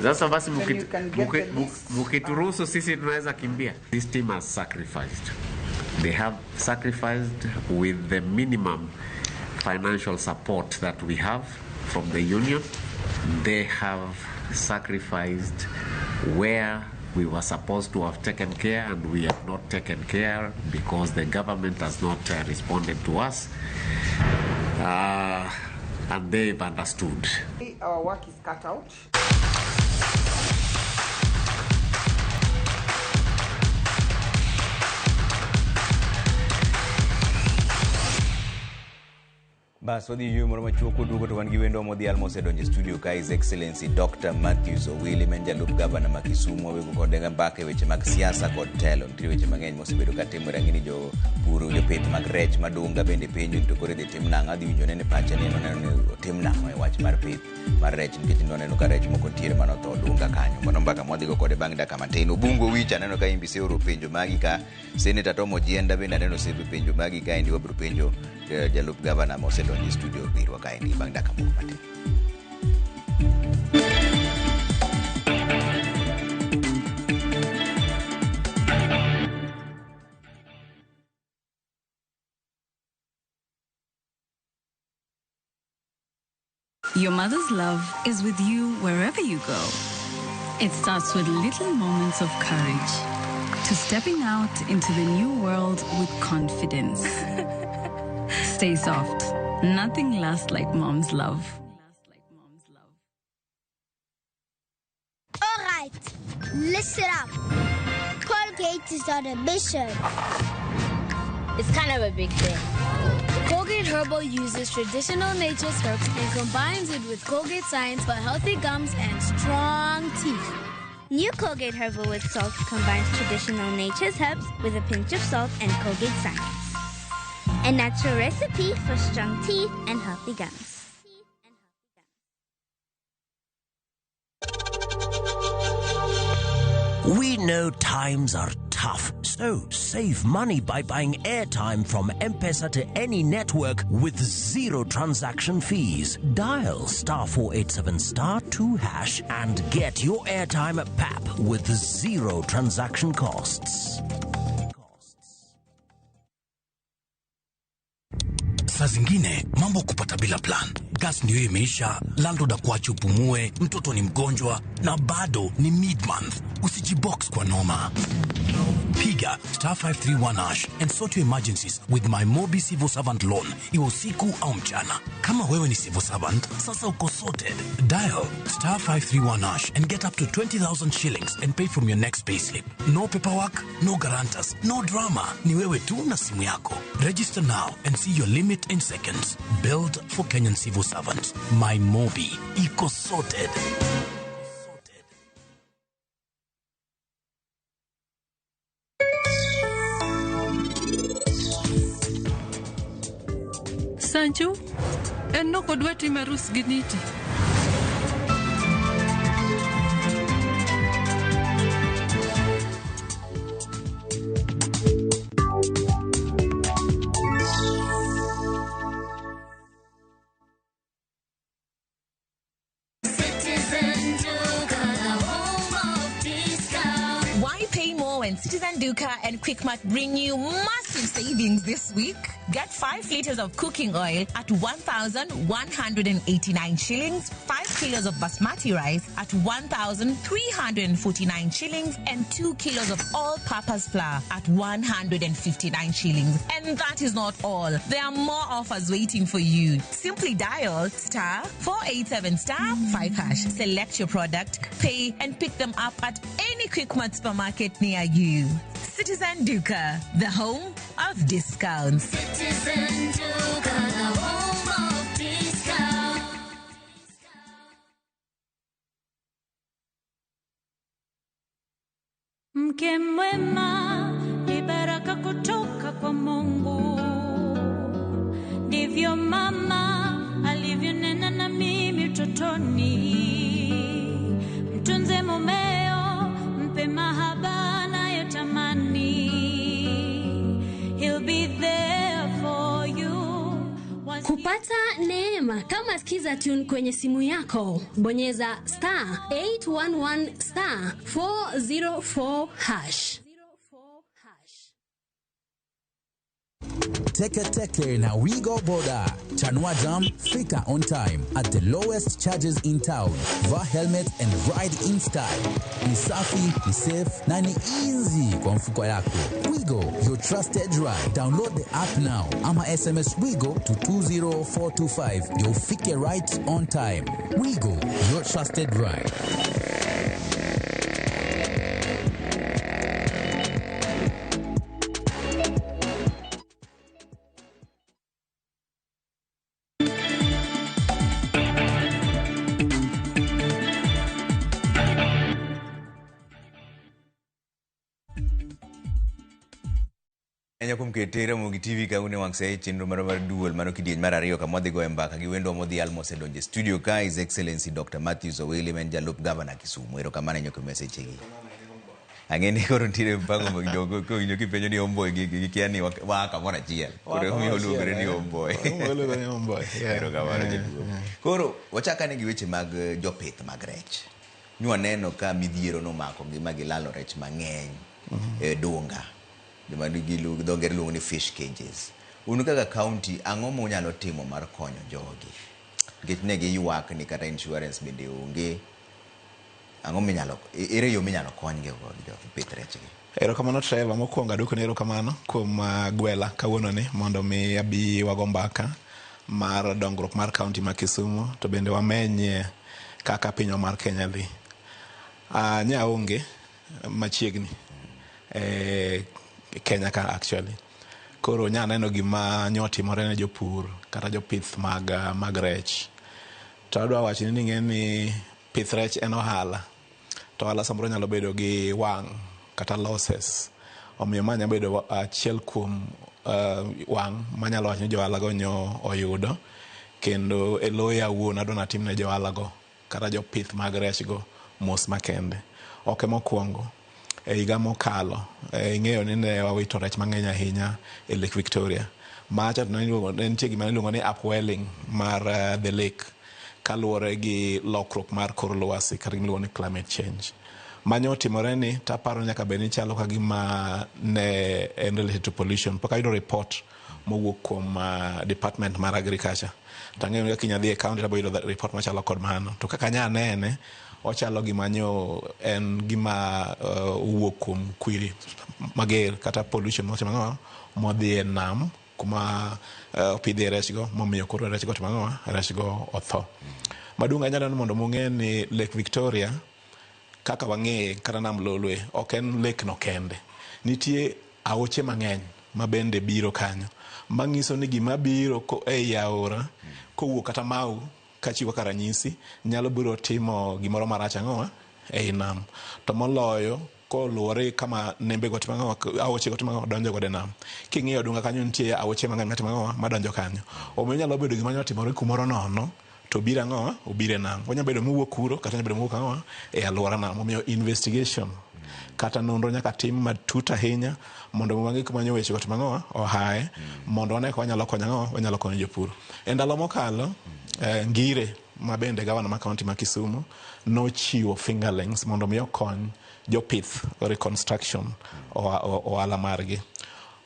Sasa basi mkituruhusu sisi tunaweza kimbia. This team has sacrificed. They have sacrificed with the minimum financial support that we have from the union. They have sacrificed where we were supposed to have taken care, and we have not taken care because the government has not responded to us, and they've understood. Our work is cut out. Bas wadhi yueyo moro machuok koduogo to wan gi wendo modhial mosedonjo e studio ka His Excellency Dr. Matthews Owili ma en jalup gavana ma Kisumu. Wawego kode mbaka e weche mag siasa kod telo. Nitie weche mang'eny mosebedo ka timore. Ang'e ni jopur, jopith mag rech madunga bende penjo ni to koro idhi tim nang'o. Adhi winjo nene pache ni en oneno ni otim nang'o e wach mar pith mar rech, nikech noneno ka rech moko nitiere manotho dunga kanyo. Mano mbaka mwadhigo kode bang' dakika matin. Obungo Wich aneno ka imbi iseoro penjo magi ka. Senator Tom Ojienda bende aneno osebe penjo magi kaendi. Wabiro penjo jalup gavana mosedonjo e studio birwa kaendi bang' dakika moko matin. Your mother's love is with you wherever you go. It starts with little moments of courage to stepping out into the new world with confidence. Stay soft. Nothing lasts like mom's love. All right, listen up. Colgate is on a mission. It's kind of a big thing. Colgate Herbal uses traditional nature's herbs and combines it with Colgate Science for healthy gums and strong teeth. New Colgate Herbal with Salt combines traditional nature's herbs with a pinch of salt and Colgate Science. A natural recipe for strong teeth and healthy gums. We know times are tough, so save money by buying airtime from M-Pesa to any network with zero transaction fees. Dial *487*2# and get your airtime at PAP with zero transaction costs. Saa zingine mambo kupata bila plan. Gas ndio imeisha, landlord akuache upumue, mtoto ni mgonjwa na bado ni mid-month. Usijibox kwa noma. Piga *531# and sort your emergencies with my Mobi Civil Servant Loan. Iwe usiku au mchana. Kama wewe ni civil servant, sasa uko sorted. Dial *531# and get up to 20,000 shillings and pay from your next payslip. No paperwork, no guarantors, no drama. Ni wewe tu na simu yako. Register now and see your limit in seconds. Build for Kenyan civil servants. My Mobi. Iko sorted. Sanchu, en nokodwa timo arus gi Niti. Why pay more when Citizen Duka and Quickmart bring you massive savings this week? Get 5 liters of cooking oil at 1,189 shillings, 5 kilos of basmati rice at 1,349 shillings, and 2 kilos of all purpose flour at 159 shillings. And that is not all. There are more offers waiting for you. Simply dial star 487 star 5 hash. Select your product, pay, and pick them up at any Quickmart supermarket near you. Citizen Duka, the home of discounts. Citizen Duka, the home of discount. Mke mwema ni baraka kutoka kwa Mungu, ndivyo mama alivyonena na mimi utotoni. Mtunze mumeo, mpe mahaba anayotamani. He'll be there for you. Kupata neema kama Skiza Tune kwenye simu yako, bonyeza star 811 star 404 hash. Teke Teke na Wigo Boda. Chanua Jam, fika on time at the lowest charges in town. Vaa helmet and ride in style. Ni safi, ni safe na ni easy kwa mfuko yako. Wigo, your trusted ride. Download the app now ama SMS Wigo to 20425 ndio ufike right on time. Wigo, your trusted ride. Enya kuom keto Ramogi TV ka une wang' sa e chenro marwa mar duol mano kidieny mar ariyo kama wadhi goye mbaka gi wendwa modhial mosedonjo e studio ka His Excellency Dr. Matthews Owili ma en jalup gavana Kisumu. Erokamano ahinya kuom sechegi. Ang'e ni koro nitiere mpango mag jogo kowinjo kipenjo ni homeboy gi kia ni waa kamoro achiel. Koro Waa omiyo kamoro oluongore ni achiel, eh. homeboy. Oluongore ni homeboy, yeah. Erokamano Yeah, jaduong'. yeah. Koro wachak ane gi weche mag jopith mag rech. Nwaneno ka midhiero nomakogi ma gilalo rech mang'eny e dunga. Joma nigi dho ngere luongo ni fish cages. Un kaka county, ang'o munyalo timo mar konyo jogi? Nikech ne giywak ni kata insurance bende onge. Ang'o minyalo, ere yo minyalo konygi godo jopith rechgi? Erokamano Trevor, mokwongo aduokoni erokamano kuom gwela kawuononi mondo mi abi wago mbaka mar dongruok mar kaunti ma Kisumu to bende wamenye kaka pinywa mar Kenya dhi. Nya aonge machiegni Kenya ka actually. Koro nya neno gima nyotimore ne jopur kata jopith mag rech. To adwa wacho ni ing'e ni pith rech en ohala. To ohala samoro nyalo bedo gi wang' kata losses. Omiyo ma nyalo bedo achiel kuom wang' manyalo wacho ni johala go nyo oyudo. Kendo e loya awuon adwa natim ne johala go kata jopith mag rech go mos makende. Ok e mokwongo. E higa mokalo, ing'eyo ni ne wawito rech mang'eny ahinya e Lake Victoria. Macha to ne nitie gima iluongo ni upwelling mar the lake kaluwore gi lokruok mar kor lwasi kata gima iluongo ni climate change. Manyo otimore ni taparo nyaka bed ni chalo ka gima ne en related to pollution. Pok ayudo report mowuok kuom department mar agriculture. To ang'eyo ni kaka inyalo dhi e county tabo yudo report machalo kod mano. To kaka anya nene, ochalo gima nyo en gima owuok kuom kwiri mager kata pollution motimo ang'o modhi e nam kuma opidhie rech go momiyo koro rech go otimo ang'o rech go otho. Maduong' ahinya ni mondo mung'e ni Lake Victoria kaka wang'eye kata nam Lolwe ok en lake no kende. Nitie aoche mang'eny ma bende biro kanyo manyiso ni gima biro ei aora kowuok kata Mau kachiwo kaka ranyisi nyalo biro timo gimoro marach ang'o ei nam. To moloyo Koluwore kama nembe go timo ang'o, aoche go timo ang'o, donjo godo e nam. King'iyo Dunga kanyo nitie aoche mang'eny matimo ang'o, madonjo kanyo. Omiyo nyalo bedo gima nyalo timore kumoro nono to biro ang'o, obiro e nam. Onyalo bedo mowuok kuro kata onyalo bedo mowuok ang'o e alwora nam. Omiyo investigation kata nonro nyaka tim matut ahinya mondo wang'e kuma nyo weche go timo ang'o, ohaye, mondo wane ka wanyalo konyo ang'o, wanyalo konyo jopur. E ndalo mokalo, Ngire ma bende gavana ma kaunti ma Kisumu nochiwo fingerlings mondo mi okony jopith reconstruction ohala margi.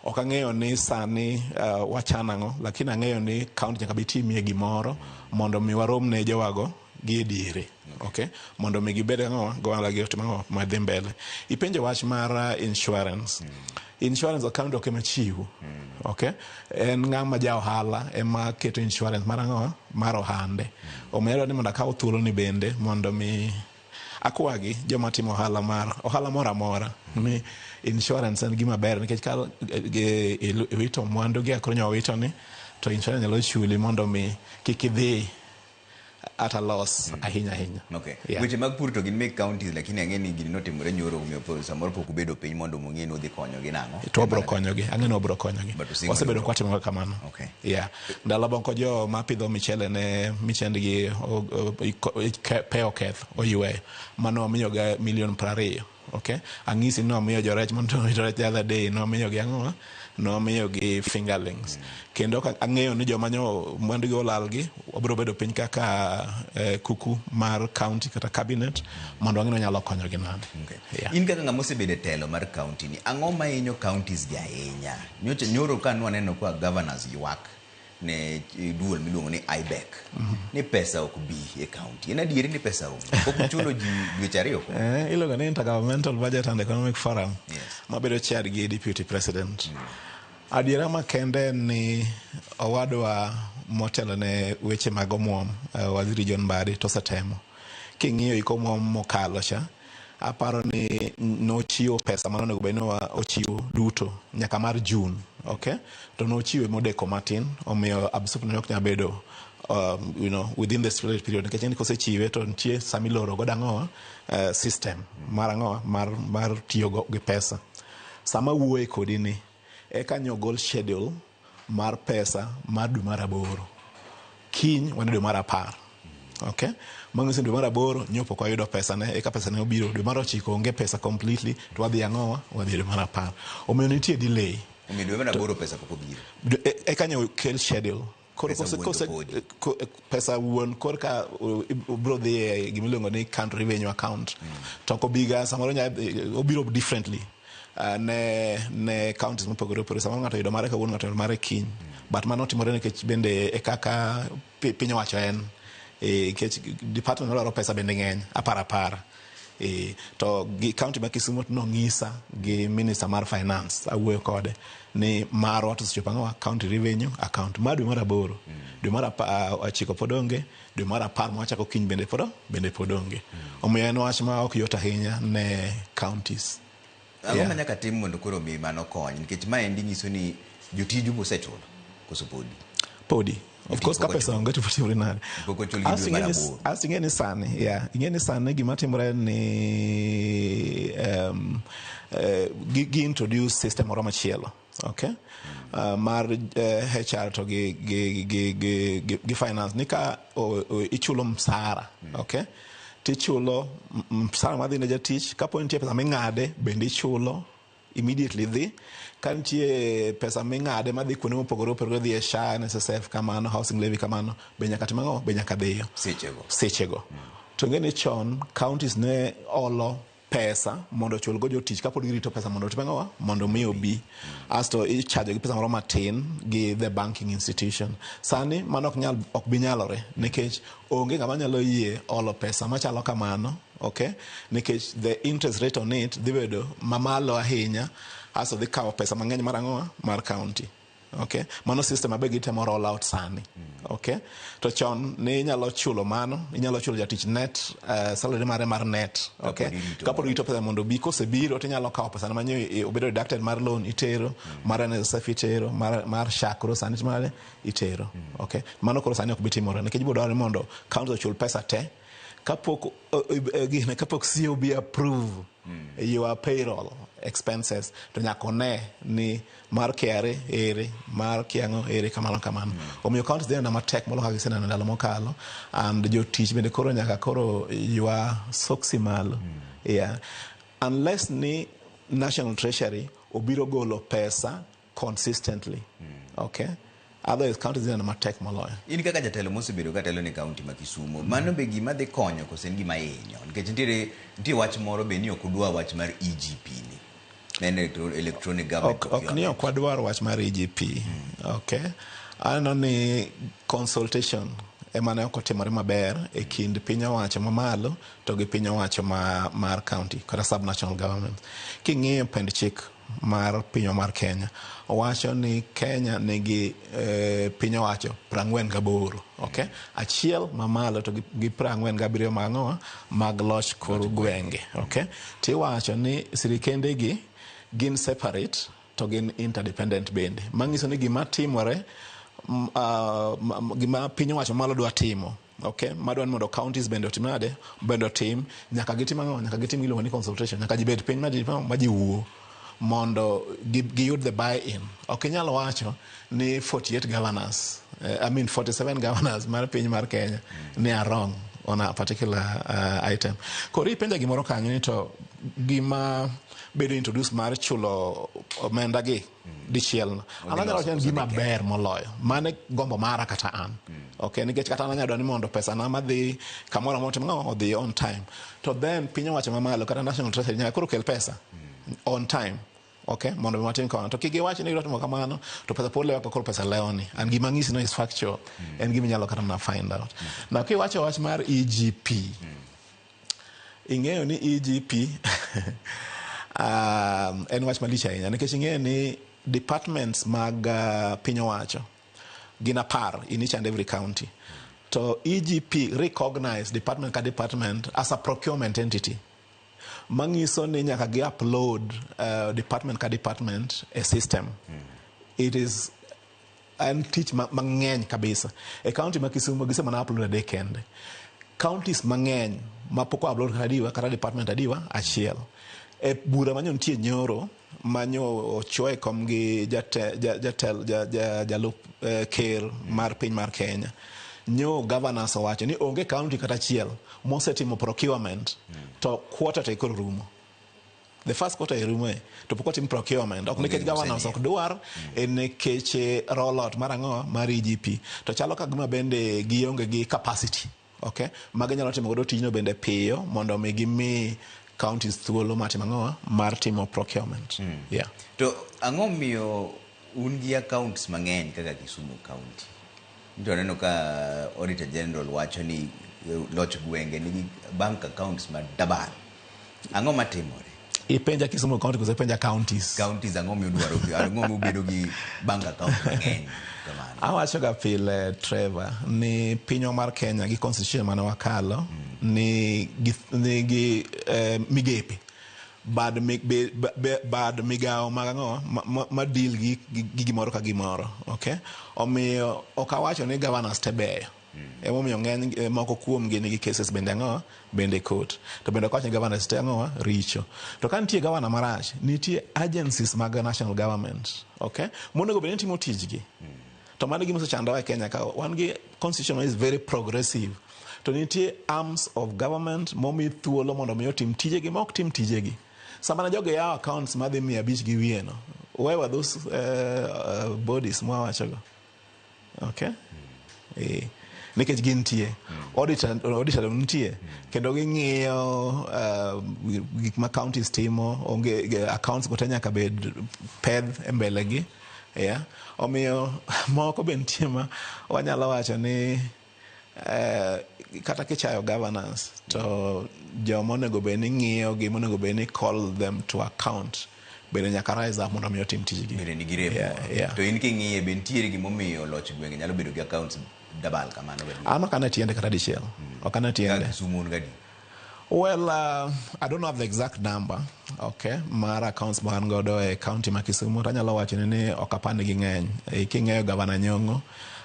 Ok ang'eyo ni sani wachano ang'o, lakini ang'eyo ni kaunti nyaka bi timie gimoro mondo mi warom ne jowago gi e diere. Okay? Mondo mi gibed ang'o, gohala gi otim ang'o, madhi mbele. Ipenjo wach mar insurance. Insurance ok kaunti ok ema chiwo. Okay? En ng'ama ja ohala ema keto insurance mar ang'o, mar ohande. Omiyo adwaro ni mondo akaw thuolo ni bende mondo mi akwagi joma timo ohala mar ohala moro amora ni insurance en gima ber nikech ka iwito mwandu gi koro wito ni to insurance nyalo chuli mondo mi kik idhi at a loss ahinya ahinya. Okay. Yeah. Weche mag pur to gin mek counties, lakini ang'e ni gini notimore nyoro, omiyo samoro pok ubedo piny mondo mung'e ni udhi konyogi nang'o. To wabro konyogi, ang'e ni wabro konyogi. But usingo Wasebedo ni kwatimo kamano. Okay. Yeah. Ndalo moko jo mapidho michele ne michendgi pe oketho oyweyo. Mano wamiyoga milion 20. Okay? Ang'isi ni wamiyo jorech mondo jorech the other day nwamiyogi ang'o? Nwamiyogi fingerlings. Kendo ka ang'eyo ni joma nyo mwandugi olalgi, wabiro bedo piny kaka kuku mar county kata cabinet mondo wang'e ni wanyalo konyogi nade. Okay. Yeah. In kaka ng'ama osebedo e telo mar county ni, ang'o ma hinyo counties gi ahinya? Nyocha nyoro ka nwaneno ka governors ywak ne duol miluongo ni IBEC ni pesa ok bi e county. En adieri ni pesa onge? Pok uchulo ji dweche 2 ko? Iluongo ni Intergovernmental Budget and Economic Forum Yes. mabedo chaired gi Deputy President. Adiera makende ni owadwa motelo ne weche mag omuom, Waziri John Mbadi, to osetemo. King'iyo hik omuom mokalo cha, aparo ni nochiwo pesa mane onego bed ni ochiwo duto nyaka mar June, okay? To nochiwe modeko matin, omiyo absorption ok nyal bedo within the stipulated period, nikech en kosechiwe to nitie sama iloro godo ang'o, system mar ang'o, mar tiyo gi pesa. Sama wuoye kodi ni eka nyo gol schedule mar pesa mar dwe mar 8. Kiny wan e dwe mar 10. Okay? Manyiso ni dwe mar 8 nyo pok wayudo pesa ne, eka pesa ne obiro. Dwe mar 9 onge pesa completely, to wadhi ang'o? Wadhi dwe mar 10. Omiyo nitie delay. Omiyo dwe mar 8 pesa pok obiro. Eka nyo kel schedule. Koro Pesa wuon to podi. Pesa wuon korka obiro dhi e gima iluongo ni country revenue account. To ok obiga, samoro obiro differently. Ne counties mopogore opogore. Samoro ng'ato yudo mare kawuono, ng'ato yudo mare kiny. But mano timore nikech bende e kaka piny owacho en. Nikech department madwaro pesa bende ng'eny, apar. To gi county ma Kisumu to nong'isa gi minister mar finance, awuoyo kode ni marwa to osechopo ang'o, county revenue account mar dwe mar 8. Dwe mar 9 pod onge, dwe mar 10 mwachako kiny bende pod onge. Omiyo en wach ma ok yot ahinya ne counties. Ang'o Yeah. ma nyaka tim mondo koro mi mano kony? Nikech maendi nyiso ni jotiju bosechulo koso podi? Podi. Of Jotich course, ka pok pesa ochulo. onge to timore nade? Pok ochul gi dwe mar 8. Asto ing'e ni sani, yeah, ing'e ni sani gima timore ni gi introduce system moro machielo. Okay? Mar HR to gi finance ni ka ichulo msara, okay? Tichulo msara madhi ne jatich, kapo nitie pesa ming'ade bende ichulo immediately dhi. Ka nitie pesa ming'ade madhi kuonde mopogore opogore, dhi e SHA, NSSF kamano, housing levy kamano, be nyaka tim ang'o? Be nyaka dhiyo. Sechego. Sechego. To ing'e ni chon counties ne olo pesa mondo ochul go jotich kapod girito pesa mondo otim ang'o? Mondo mi obi. Asto ichajo gi pesa moro matin gi the banking institution. Sani mano ok bi nyalore nikech onge ng'ama nyalo yie olo pesa machalo kamano, okay? Nikech the interest rate on it dhi bedo mamalo ahinya, asto dhi kawo pesa mang'eny mar ang'o? Mar county. Okay? Mano system mabe gitemo roll out sani. Okay? To chon ne inyalo chulo mano, inyalo chulo jatich net, salary mare mar net. Okay? Kapod irito Kapod irito pesa mondo obi, kosebiro to inyalo kawo pesa manyo obedo deducted mar loan itero, mar NSSF itero, mar SHA koro sani timore itero. Okay? Mano koro sani ok bi timore nikech ibiro dwaro ni mondo county ochul pesa te kapok gine, kapok COB approve. Your payroll expenses to nyaka one ni mar KRA ere, mar kiang'o ere, kamano kamano. Omiyo counties dhi neno matek moloyo kaka giseneno ndalo mokalo, and jotich bende koro nyaka koro ywa soksi malo. Yeah. Unless ni National Treasury obiro golo pesa consistently. Okay? Otherwise counties dhi neno matek moloyo. In kaka jatelo mosebedo ka telo ne kaunti ma Kisumu, mano be gima dhi konyo koso en gima hinyo? Nikech nitiere nitie wach moro be ni ok udwa wach mar EGP ni. En electronic government Ok ni ok wadwar wach mar EGP. Okay. Aneno ni consultation ema ne ok otimore maber e kind piny owacho mamalo to gi piny owacho mar county kata subnational government. King'iyo pend chik mar pinywa mar Kenya, owacho ni Kenya nigi piny owacho 48, okay? Achiel mamalo to gi 47 mag ang'owa mag loch kor gwenge, okay? Tiwacho ni sirikende gi gin separate to gin interdependent bende. Manyiso ni gima timore, gima piny owacho malo dwa timo, okay, madwa ni mondo counties bende otim nade, bende otim, nyaka gitim ang'o, nyaka gitim giluongo ni consultation, nyaka ji bed piny ma ji wuo mondo giyud the buy in. Ok inyal wacho ni 48 governors, I mean 47 governors mar piny mar Kenya ni are wrong on a particular item. Koro ipenja gimoro kanyo ni to gima bedo introduce mar chulo omenda gi dichiel no. An anyalo wacho ni gima ber moloyo. Mano gombo mara kata an. Okay, nikech kata an anyalo dwaro ni mondo pesa na madhi kamoro amora otim ang'o, odhi on time. To then piny owacho mamalo kata National Treasury nyaka koro kel pesa on time. Okay, mondo mi watim kamano. To kik giwach ni gidwa timo kamano, to pesa pod lewo koro pesa lewo ni. And gima ang'isi no is factual. En gima inyalo kata mana find out. Now kiwacho wach mar EGP, ing'eyo ni EGP en wach malich ahinya nikech ing'eyo ni departments mag piny owacho gin 10 in each and every county. To EGP recognize department ka department as a procurement entity. Manyiso ni nyaka gi upload department ka department e system. It is en tich mang'eny kabisa. E county ma Kisumu gise mana upload 3 kende. Counties mang'eny ma pok upload kata adiwa kata department adiwa achiel. E bura manyo nitie nyoro manyo ochoe kom gi jalup ker mar piny mar Kenya. Nyo governors owacho ni onge county kata achiel mosetimo procurement to quarter to koro rumo. The first quarter irumo to pok otim procurement. Ok nikech governors ok dwar, en nikech rollout mar ang'o mar EGP. To chalo ka gima bende gionge gi capacity. Okay? Magi nyalo timo godo tijno bende piyo mondo mi gimi counties thuolo mar timo ang'o mar timo procurement. Yeah. To ang'o miyo un gi accounts mang'eny kaka Kisumu County? To aneno ka Auditor General wacho ni loch gwenge nigi bank accounts ma dabal. Ang'o matimore? Ipenja Kisumu County koso ipenja counties? Counties ang'o miudwaro? Ang'o miubedo gi bank account mang'eny kamano? Awacho ga pile Trevor ni pinywa mar Kenya gi constitution mane wakalo ni gi migepe bad migawo mag ang'o ma deal gi gimoro ka gimoro, okay? Omiyo ok awacho ni governors te beyo. Emomiyo ng'eny moko kuom gi nigi cases bende ang'o bende court. To bende ok awach ni governors te ang'o richo. To ka nitie governor marach, nitie agencies mag national government, okay? Monego bed ni timo tijgi. To mano gima osechandowa e Kenya ka wan gi constitution is very progressive. To nitie arms of government momi thuolo mondo mi otim tijegi ma ok tim tijegi. Sama ne jogi yawo accounts madhi 500 gi wiye no, where were those bodies mwawachogo? Okay? Nikech gintie. Auditor nitie. Kendo ging'iyo gik ma counties timo, onge accounts go te nyaka bed pedh e mbele gi. Yeah. Omiyo moko be nitie ma wanyalo wacho ni kata kichayo governance to joma onego bed ni ng'iyo gi monego bed ni call them to account bende nyaka rise up mondo mi otim tijgi. Bende nigi rem. Yeah. To in king'iye be nitiere gimomiyo loch gwenge nyalo bedo gi accounts dabal kamano be? An ok ane tiende kata dichiel. Ok ane tiende. Kaka Kisumu un gadi? Well, I don't have the exact number, okay, mar accounts ma an godo e county ma Kisumu. To anyalo wacho ni ok apar ni ging'eny. King'eyo Governor Nyong'o,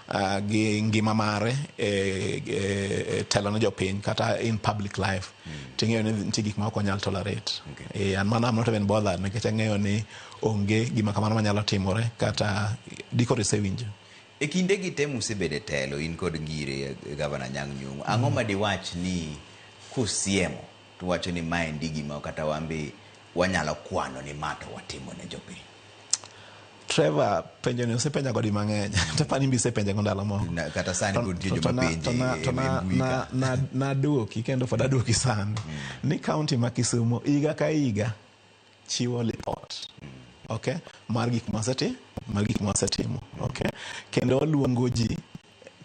gi ngima mare e telo ne jopiny kata in public life, ting'eyo ni nitie gik ma ok wanyal tolerate. And mano I'm not even bothered, nikech ang'eyo ni onge gima kamano manyalo timore kata dikoro isewinjo. E kinde gi te musebedo e telo, in kod Ngire, Gavana Anyang' Nyong'o, ang'o ma diwach ni kusiemo to wacho ni maendi gima kata wambe wanyalo kwano ni ma to watimo ne jopiny? Trevor, penjo ni osepenja go di mang'eny, to pani bi isepenja go ndalo moko. Kata sani pod nitie joma penje e mbui ka. Naduoki kendo pod aduoki sani ni county ma Kisumu higa ka higa chiwo report, okay, mar gik mwasetimo, okay, kendo waluongo ji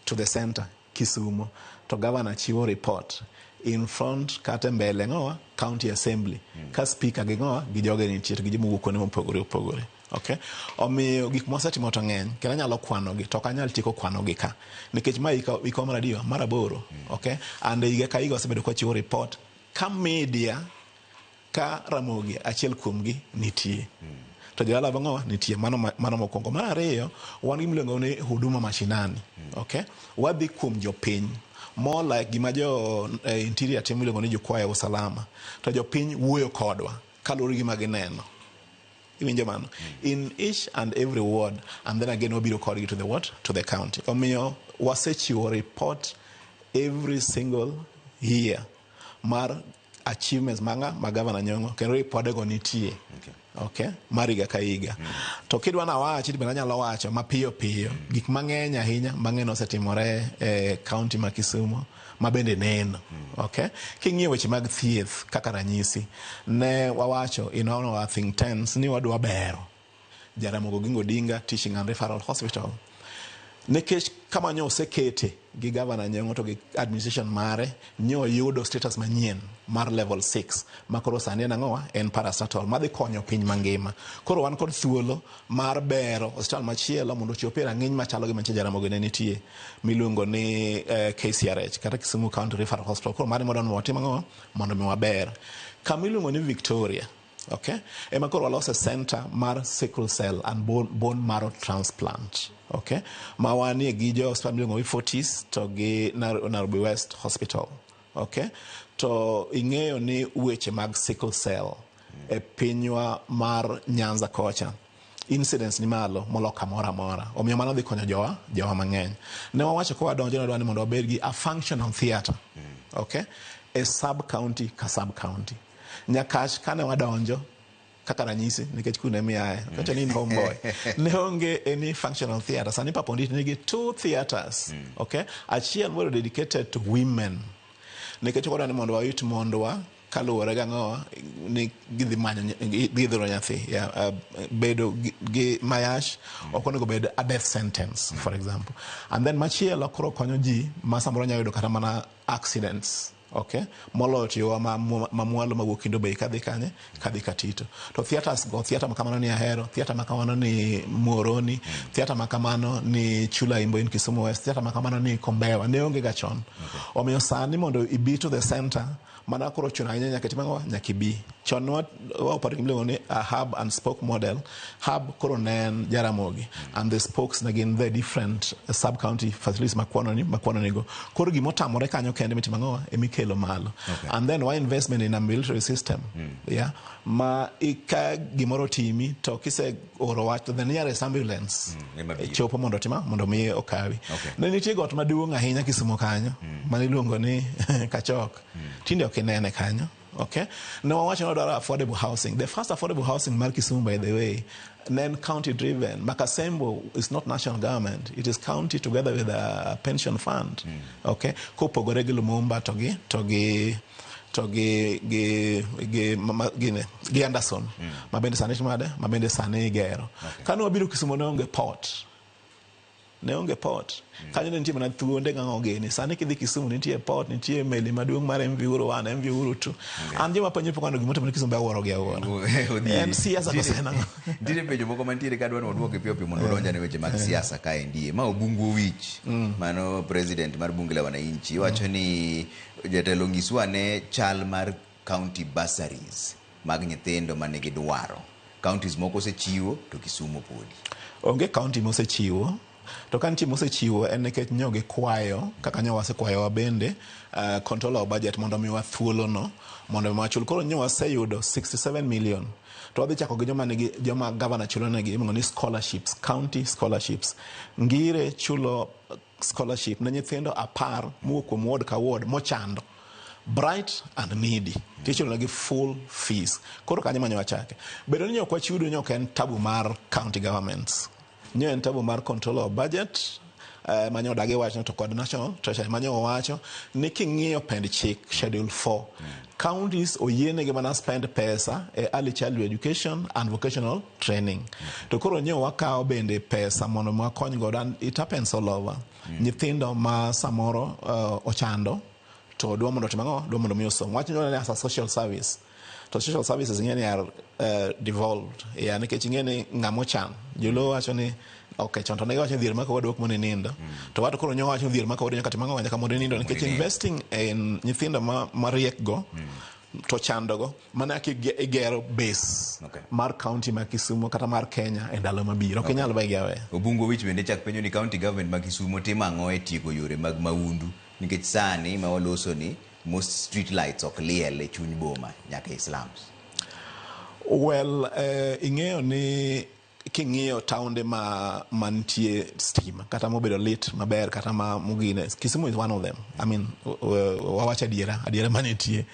to the center Kisumu to governor chiwo report in front kata mbele ng'owa county assembly ka speaker gi ng'owa gi joge nitie to gi joma wuok kuonde mopogore opogore. Okay, omiyo gik mwasetimo to ng'eny kendo anyalo kwanogi to ok anyal tieko kwanogi ka nikech ma hika mar adiwa mar 8. Okay, and higa ka higa wasebedo kwachiwo report ka media ka Ramogi achiel kuomgi nitie to jodala bang'owa nitie. Mano mokwongo. Mar ariyo, wan gi miluongo ni huduma mashinani. Okay, wadhi kuom jopiny more like gima jo interior timo miluongo ni jukwaa ya usalama, to jopiny wuoyo kodwa kaluwore gi gima gineno. Iwinjo mano? In each and every ward, and then again wabiro kodgi to the what? To the county. Omiyo wasechiwo report every single year mar achievements manga ma Governor Nyong'o, kendo ripodego nitie. Okay, mar higa ka higa. To kidwa na wachi, bende anyalo wacho mapiyo piyo gik mang'eny ahinya mang'eny osetimore e county ma Kisumu ma bende neno. Okay, king'iyo weche mag thieth kaka ranyisi, ne wawacho in one of our think tanks ni wadwa bero Jaramogi Oginga Odinga Teaching and Referral Hospital, nikech kama nyo osekete gi Governor Nyong'o to gi administration mare nyo yudo status manyien mar level 6 ma koro sani en ang'owa, en parastatal madhi konyo piny mangima. Koro wan kod thuolo mar bero osiptal machielo mondo ochop e rang'iny machalo gi mantie Jaramogi ne nitie miluongo ni KCRH kata Kisumu County Referral Hospital. Koro mano mondo watim ang'o mondo mi waber kama iluongo ni Victoria. Okay, ema koro walose center mar sickle cell and bone marrow transplant. Okay, ma wanie gi jo hospital miluongo ni Fortis to gi Nairobi West Hospital. Okay, to ing'eyo ni weche mag sickle cell e pinywa mar Nyanza kocha incidence ni malo molo kamoro amora, omiyo mano dhi konyo jowa mang'eny. Ne wawacho ka wadonjo ne wadwa ni mondo wabed gi a functional theatre, okay, e sub county ka sub county. Nyakach kane wadonjo kaka ranyisi, nikech kune miaye kacho ni in homeboy, ne onge any functional theatre. Sani Papa Onditi nigi 2 theatres. Okay, achiel moro dedicated to women, nikech wadwa ni mondo wayut mondwa kaluwore gi ang'owa ni gidhi manyo gidhi dhiro nyathi, yeah, bedo gi mayash ok onego bed a death sentence, for example. And then machielo koro konyo ji ma samoro nyalo yudo kata mana accidents. Okay, moloyo tiyowa ma mwalo mawuok Kendu Bay kadhi kanye, kadhi Katito. To theatres go, theatre ma kamano ni Ahero, theatre ma kamano ni Muhoroni, theatre ma kamano ni Chula Imbo in Kisumu West, theatre ma kamano ni Kombewa, ne onge ga chon. Omiyo sani mondo ibi to the center, mana koro chuno ahinya nyaka itim ang'o, nyaka ibi. Chon wa operate gimiluongo ni a hub and spoke model. Hub koro ne en Jaramogi, and the spokes ne gin the different sub-county facilities makwano nigo. Koro gimotamore kanyo kende mitimo ang'o, emikelo malo. And then wa investment in a military system. Yeah. Ma ka gimoro timi to kise oro wach to the nearest ambulance chopo mondo tima mondo mi okawi. Ne nitie got maduong' ahinya Kisumu kanyo mane iluongo ni Kachok. Tinde ok inene kanyo. Okay. Ne wawacho ni wadwaro affordable housing. The first affordable housing mar Kisumu, by the way, then county driven. Makasembo is not national government. It is county together with a pension fund. Okay. Kopogore gi Lumumba to gi Anderson. Ma bende sani timade, ma bende sani igero. Kane wabiro Kisumu ne onge port. Ne onge port. Kanyo ne nitie mana thuonde ng'ang'o gini. Sani kidhi Kisumu nitie port, nitie meli maduong' mar MV Uhuru 1, MV Uhuru 2. An joma penjo pok aneno gimotimore Kisumu be awuoro gi awuora. En siasa koso en ang'o? Nitiere penjo moko mantiere ka adwa ni waduoki piyo piyo mondo udonjane weche mag siasa kaendi. Ma Obungu Owich, mano president mar bunge la wananchi, wacho ni jatelo nyiswa ane chal mar county bursaries mag nyithindo manigi dwaro. Counties moko osechiwo to Kisumu podi. Onge county mosechiwo. To ka nitie mosechiwo en nikech nyo gikwayo kaka nyo wasekwayowa bende controller of budget mondo omiwa thuolono mondo mi wachul. Koro nyo waseyudo 67 million to wadhi chako gi joma nigi joma governor chulo negi iluongo ni scholarships, county scholarships. Ngire chulo scholarship ne nyithindo 10 mowuok kuom ward ka ward mochando, bright and needy, tichulo negi full fees. Koro kanyo manyo wachake. Bedo ni ok wachudo nyo ok en tabu mar county governments, nyo en tabu mar controller of budget manyo odagi wachno to kod National Treasury manyo owacho ni king'iyo pend chik schedule 4, counties oyienegi mana spend pesa e early childhood education and vocational training. To koro nyo wakawo bende pesa mondo wakony godo, and it happens all over. Nyithindo ma samoro ochando to dwa mondo otim ang'o? Dwa mondo mi osom. Wach ni as a social service, to social services ing'e ni are devolved, yeah, nikech ing'e ni ng'ama ochan, joluo wacho ni okay, chon to ne giwacho ni dhier mako wadu ok mondo inindo, to wato koro nyo wacho ni dhier mako wadu nyaka tim ang'o? Nyaka mondo inindo, nikech investing in nyithindo ma mariek go to chandogo mana kaka igero base mar county ma Kisumu kata mar Kenya e ndalo mabiro ok inyal wegi aweya. Obungo Wich bende chak penjo ni county government ma Kisumu timo ang'o e tieko yore mag maundu, nikech sani ma waloso ni most street lights ok liel e chuny boma nyaka e slums. Well, ing'eyo ni king'iyo taonde ma mantie stima kata mobedo lit maber kata ma mugine, Kisumu is one of them. I mean, wawacho adiera, adiera manitie.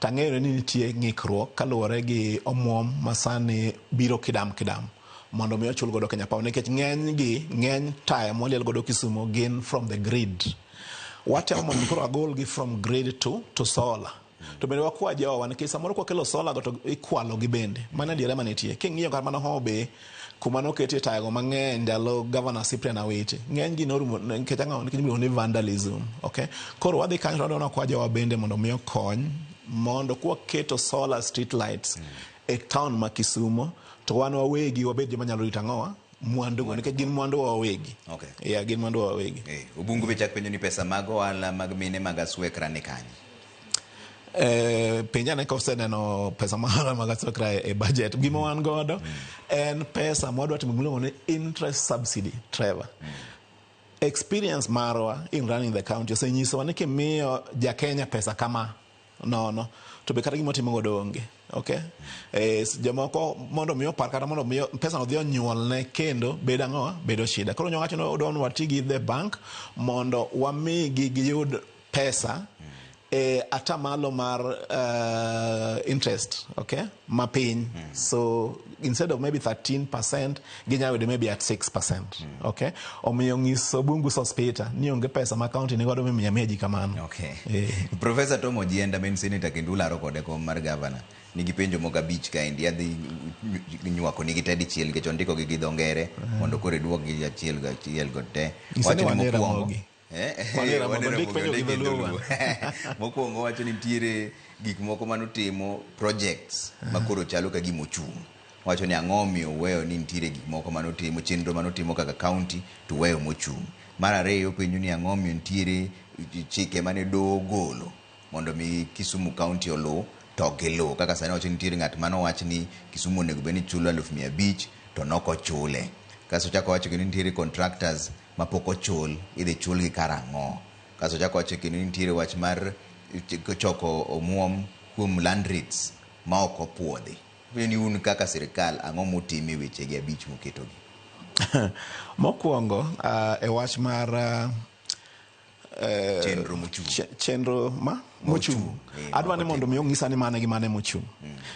Tang'eyo ni nitie ng'ikruok kaluwore gi omuom ma sani biro kidam kidam mondo mi ochul godo Kenya Power, nikech ng'eny gi ng'eny taya mwaliel godo Kisumu gin from the grid. Watemo mondo koro agol gi from grid to solar. To bende wakwa jowa nikech samoro kwakelo solar go to ikwalo gi bende. Mano adiera manitie. King'iyo kata mana Homa Bay kuma noketie taya go mang'eny ndalo Governor Cyprian Awiti, ng'eny gi norumo nikech ang'o? Nikech iluongo ni vandalism. Okay? Koro wadhi kanyo to wadwa ni wakwa jowa bende mondo mi okony mondo kwaketo solar street lights e town ma Kisumu to wan wawegi wabed joma nyalo rito ang'owa? Mwandu go, nikech gin mwandu wa wawegi. Yeah, gin mwandu wa wawegi. Obungu be chak penjo ni pesa mag ohala mag mine mag Aswekra ni kanye? Penja ne koseneno pesa mag Aswekra e budget. Gima wan godo en pesa mwadwa timo gimiluongo ni interest subsidy, Trevor. Experience marwa in running the county osenyisowa ni kimiyo ja Kenya pesa kama nono to be kata gima otimo godo onge. Okay? Jomoko mondo mi opar kata mondo mi pesa no dhi onyuolne kendo bedo ang'o? Bedo shida. Koro nyowacho ni odwa ni wati gi the bank mondo wamigi giyud pesa e atamalo mar interest, okay, mapiny. So instead of maybe 13% ginyalo yudo maybe at 6%. Okay? Omiyo ng'iso Bungu Sospita ni onge pesa ma county ni godo mimiyo amiya ji kamano. Professor Tom Ojienda ma en senator kendo ularo kode kom mar governor nigi penjo moko 5 kaendi adhi nywako nigi te dichiel nikech ondiko gi gi dho ngere mondo koro iduok gi achiel ga achiel go te. Nyise ni Wacho ni wan e mokwongo Ramogi. Wan e Ramogi, wan e ondik Ramogi, penjo gi ondik gi dholuo. dholuo. Mokwongo wacho ni nitiere gik moko manotimo projects ma koro chalo ka gima ochung'. Wacho ni ang'o omiyo uweyo ni nitiere gik moko manotimo chenro manotimo kaka county to uweyo mochung'. Mar ariyo penjo ni ang'o omiyo nitiere chike mane doho ogolo mondo mi Kisumu county oluw to ok giluw. Kaka sani wacho ni nitiere ng'at manowach ni Kisumu onego bed ni chulo 500,000 to nok ochule. Kasto ochako wacho kendo ni nitiere contractors mapok ochul, idhi chulgi karang'o. Kasto ochako wacho kendo ni nitiere wach mar choko omuom kuom land rates ma ok opuodhi. Penjo ni un kaka sirikal ang'o mutimo e wechegi 5 muketogi? Mokwongo e wach mar chenro mochung'. Chenro ma mochung'. Adwa ni mondo mi onyisa ni mane gi mane mochung'.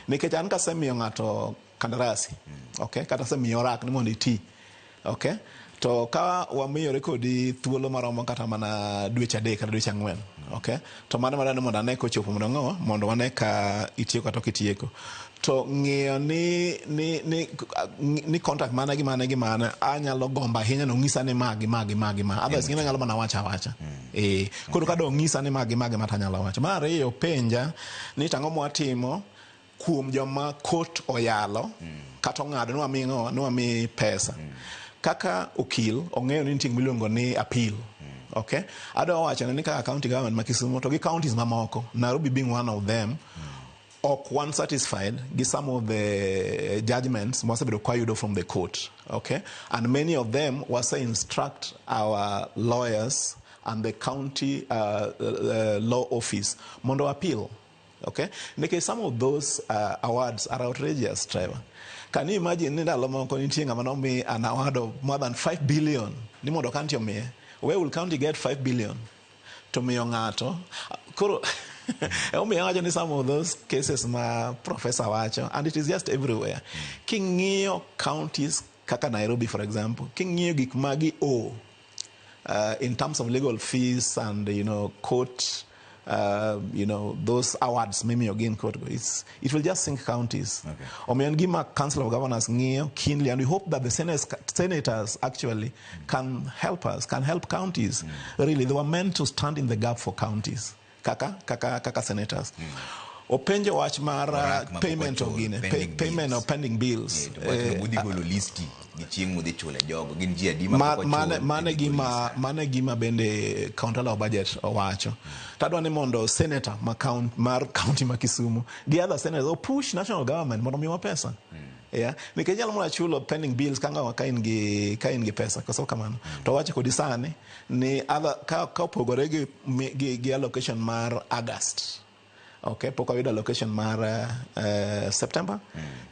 Nikech an kasemiyo ng'ato kandarasi, okay, kata asemiyo rak ni mondo iti, okay, to ka wamiyore kodi thuolo maromo kata mana dweche 3 kata dweche 4, okay, to mano madwa ni mondo ane kochopo mondo ang'o, mondo wane ka itieko kata ok itieko. To ng'iyo ni contract mane gi mane gi mane anyalo gombo ahinya ni onyisa ni ma gi ma gi ma gi ma. Otherwise ng'ina nyalo mana wacho awacha. Koro ka dong nyisa ni ma gi ma gi ma to anyalo wacho. Mar ariyo penja ni to ang'o mwatimo kuom joma court oyalo kata ong'ado ni wami ng'o, ni wami pesa. Kaka okil ong'eyo ni nitie gima iluongo ni appeal. Okay? Adwa wacho ni kaka county government ma Kisumu to gi counties mamoko, Nairobi being one of them, Ok wan satisfied gi some of the judgments mwasebedo kwayudo from the court, okay? And many of them wase instruct our lawyers and the county law office mondo appeal, okay? Nikech some of those awards are outrageous, Trevor. Can you imagine ni ndalo moko nitie ng'ama nomi an award of more than 5 billion ni mondo county omiye? Where will county get 5 billion to miyo ng'ato? Koro emomiyo awacho ni some of those cases ma professor wacho, and it is just everywhere. King'iyo counties kaka Nairobi, for example, king'iyo gik ma gi owe in terms of legal fees and court, those awards mimiyo gi in court, it will just sink counties. Omiyo en gima Council of Governors ng'iyo keenly, and we hope that the senators actually can help us, can help counties. Really, they were meant to stand in the gap for counties kaka senators. Openjo wach mar Orak ma pok payment of ochul, gine, pending payment bills. Of pending bills. To wach no budhi golo listi gi chieng' mudhi chule jogo gin ji adi ma pok ochul. Mane gima bende Controller of Budget owacho. Tadwa ni mondo senator ma count, mar county ma Kisumu gi other senators o push national government mondo miwa pesa. Yeah. Nikech nyalo mana chulo pending bills ka ng'awa ka in gi pesa koso kamano. To wacho kodi sani ni other ka opogore gi allocation mar August. Okay, pok wayudo allocation mar September.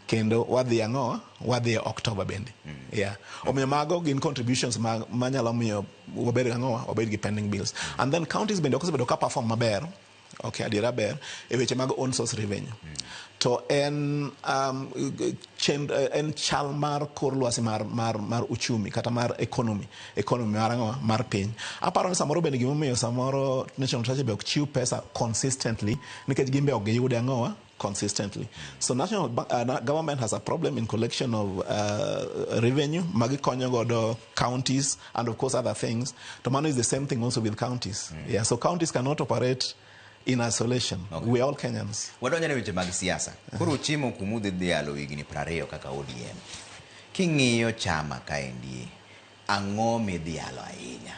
Kendo wadhi ang'o? Wadhi e October bende. Yeah. Omiyo mago gin contributions ma manyalo miyo wabed gi ang'o? Wabed gi pending bills. And then counties bende ok osebedo ka perform maber. Okay, adiera ber e weche mag own source revenue. To en chal mar kor lwasi mar uchumi kata mar economy mar ang'o mar piny. Aparo ni samoro bende gimomiyo samoro National Treasury be ok chiw pesa consistently nikech gin be ok giyude ang'owa consistently. So national government has a problem in collection of revenue magikonyo godo counties and of course other things. To mano is the same thing also with counties. Yeah, so counties cannot operate in isolation. We are all Kenyans. Wadonjo ne weche mag siasa. Koro uchimo kumudhi dhialo higni 20 kaka ODM. King'iyo chama kaendi, ang'o midhialo ahinya?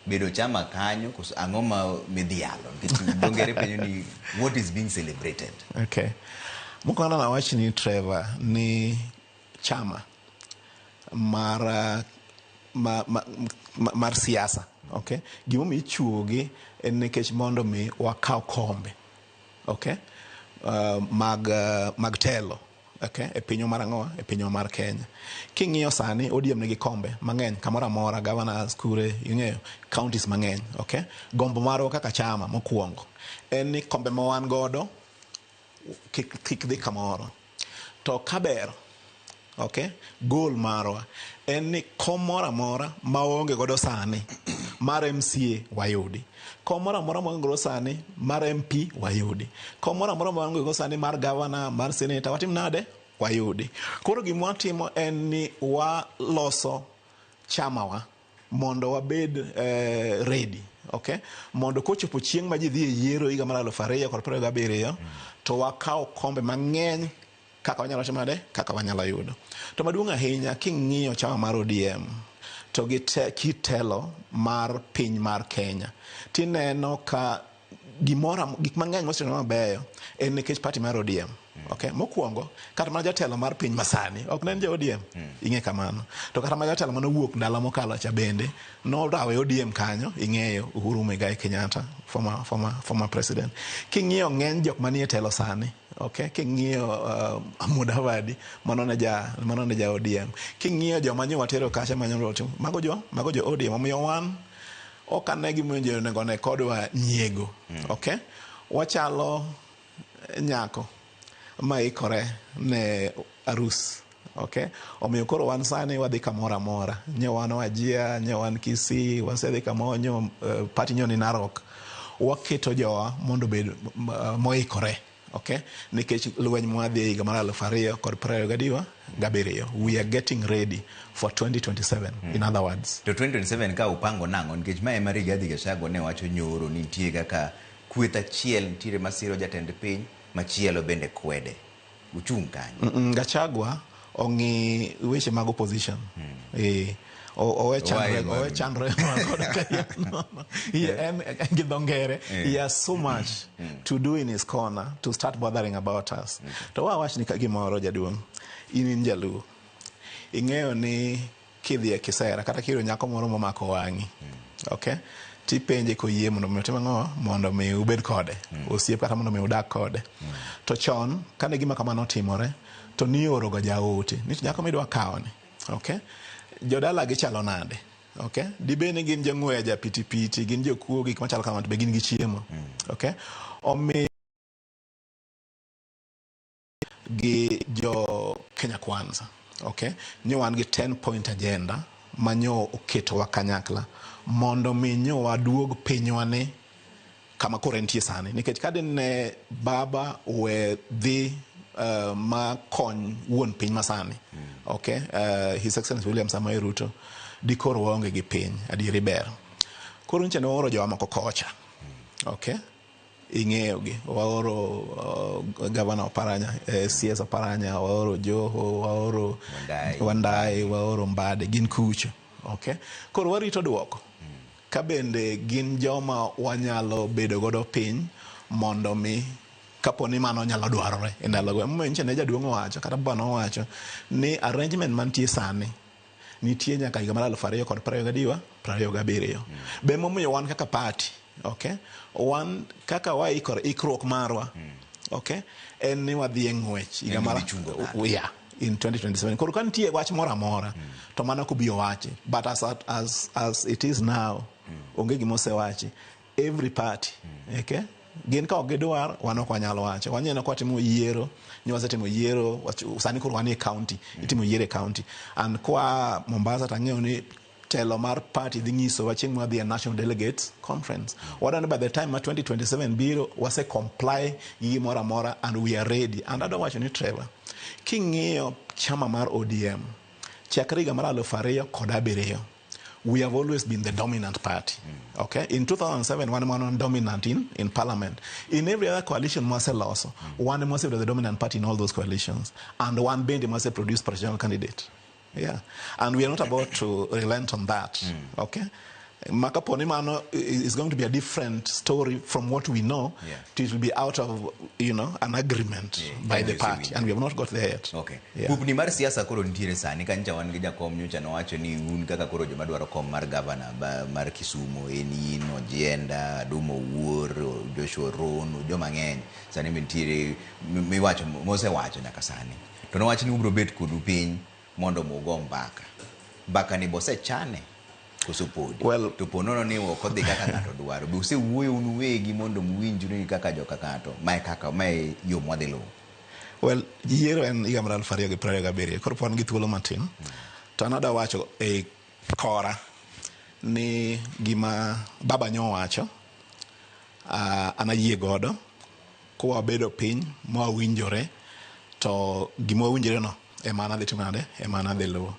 Bedo chama kanyo koso ang'o ma midhialo? Nikech dho ngere penjo ni what is being celebrated? Okay. Mokwongo nawach ni, Trevor, ni chama mar siasa, okay? Gimomiyo ichuogi en nikech mondo mi wakaw kombe, okay? Mag telo, okay? E pinywa mar ang'owa? E pinywa mar Kenya. King'iyo sani, ODM nigi kombe mang'eny kamoro amora, governors, kure, ing'eyo, counties mang'eny, okay? Gombo marwa kaka chama mokwongo en ni kombe ma wan godo kik dhi kamoro. To kaber, okay, goal marwa en ni kom moro amora ma waonge godo sani mar MCA wayudi. Kom moro amora ma waonge godo sani mar MP wayudi. Kom moro amora ma waonge godo sani mar governor, mar senator, watim nade? Wayudi. Koro gima watimo en ni waloso chamawa mondo wabed ready, okay, mondo kochopo chieng' ma ji dhi e yiero higa mar 2027 to wakaw kombe mang'eny kaka wanyalo timo nade, kaka wanyalo yudo. To maduong' ahinya, king'iyo chama mar ODM to gi kitelo mar piny mar Kenya, tineno ka gimoro, gik mang'eny mosetimore mabeyo en nikech party mar ODM. Okay, mokwongo kata mana jatelo mar piny masani ok ne en ja ODM, ing'e kamano. To kata mana jatelo manowuok ndalo mokalo cha bende norawo e ODM kanyo, ing'eyo Uhuru Muigai Kenyatta, former president. King'iyo ng'eny jok manie telo sani, okay, king'iyo Mudavadi, mano ne ja ODM. King'iyo joma nyo watero kacha manyo mago jo ODM. Omiyo wan ok ane gimomiyo onego ne kodwa nyiego. Okay, wachalo nyako ma ikore ne arus. Okay, omiyo koro wan sani wadhi kamoro amora. Nyo wan Wajir, nyo wan Kisii, wasedhi kamoro, nyo party nyo ni Narok. Waketo jowa mondo obed moikore, okay, nikech lweny mwadhi e higa mar 2027. We are getting ready for 2027, in other words. To 2027 ka upango nang'o? Nikech ma ema Rigathi Gachagua ne wacho nyoro ni nitie kaka kweth achiel nitiere masiro jatend piny, machielo bende kwede. Uchung' kanye? Gachagua ong'i weche mag opposition. Owe chandre, owe chandre kod kayiem nono. En gi dho ngere, he has so much to do in his corner to start bothering about us. To wawach ni ka gimoro jaduong', in Jaluo. Ing'eyo ni kidhi e kisera kata kiyudo nyako moro momako wang'i. Okay? Tipenje koyie mondo mi otim ang'o? Mondo mi ubed kode. Osiep kata mondo mi udag kode. To chon, kane gima kamano otimore, to nioro ga jaote. Ni to nyako midwa kawo ni. Okay? Jodala gichalo nade? Okay? Dibed ni gin jong'weja pitipiti, gin jokuo, gik machalo kamano, to be gin gi chiemo. Okay? Omiyo gi jo Kenya Kwanza. Okay? Nyo wan gi 10 point agenda ma nyo oketowa kanyakla mondo mi nyo waduog pinywa ni kama koro entie sani. Nikech ka dine baba we dhi ma kony wuon piny masani, okay? His Excellency William Samoei Ruto, dikoro waonge gi piny, adieri ber. Koro nyicha ne waoro jowa moko kocha. Okay? Ing'eyogi. Waoro Governor Oparanya, CS Oparanya, waoro Joho, waoro Wandai, waoro Mbadi, gin kucho. Okay? Koro warito duoko. Ka bende gin joma wanyalo bedo godo piny mondo mi kapo ni mano nyalo dwarore e ndalogo. Emomiyo nyicha ne jaduong' owacho kata baba nowacho ni arrangement mantie sani nitie nyaka higa mar 2027. Be emomiyo wan kaka party, okay? Wan kaka waikore, ikruok marwa, okay? En ni wadhi e ng'wech higa mar, yeah, in 2027. Koro ka nitie wach moro amora, to mano ok obi owachi. But as it is now, onge gima osewachi. Every party, okay? Gin ka ok gidwar, wan ok wanyal wacho. Waneno ka watimo yiero, ni wasetimo yiero, sani koro wan e county, itimo yiero e county. And kwa Mombasa tang'eyo ni telo mar party dhi nyisowa chieng' mwadhi e National Delegates Conference. Wadwaro ni by the time ma 2027 biro, wase comply gi gimoro amora and we are ready. And adwa wacho ni Trevor, king'iyo chama mar ODM, chakre higa mar 2007, we have always been the dominant party. Okay? In 2007, wan wan dominant in parliament. In every other coalition mwaseloso, wan mwasebedo the dominant party in all those coalitions. And wan bende mwase produce presidential candidate. Yeah. And we are not about to relent on that. Okay? Makapo ni mano is going to be a different story from what we know. It will be out of, an agreement by the party. And we have not got there yet. Okay. Yeah. Kupni mar siasa koro nitiere sani ka nyicha wan gi jakom nyocha nowacho ni un kaka koro joma dwaro kom mar gavana mar Kisumu en in, Ojienda, Adumo Owuor, Joshua Rono, joma ng'eny sani be nitiere miwacho mosewacho nyaka sani. To nowacho ni ubiro bet kodu piny mondo mugo mbaka. Mbaka ni bosechane koso podi? Well, to po nono ni ok odhi kaka ng'ato dwaro. Be usewuoyo un uwegi mondo muwinjru ni kaka joka ng'ato mae kaka mae yo mwadhi luwo? Well, yiero en higa mar 2027, koro pod wan gi thuolo matin. To an adwa wacho e kora ni gima baba nyo owacho, an ayie godo kwabedo piny mwawinjore to gima wawinjore no ema an adhi timo nade, ema an adhi luwo.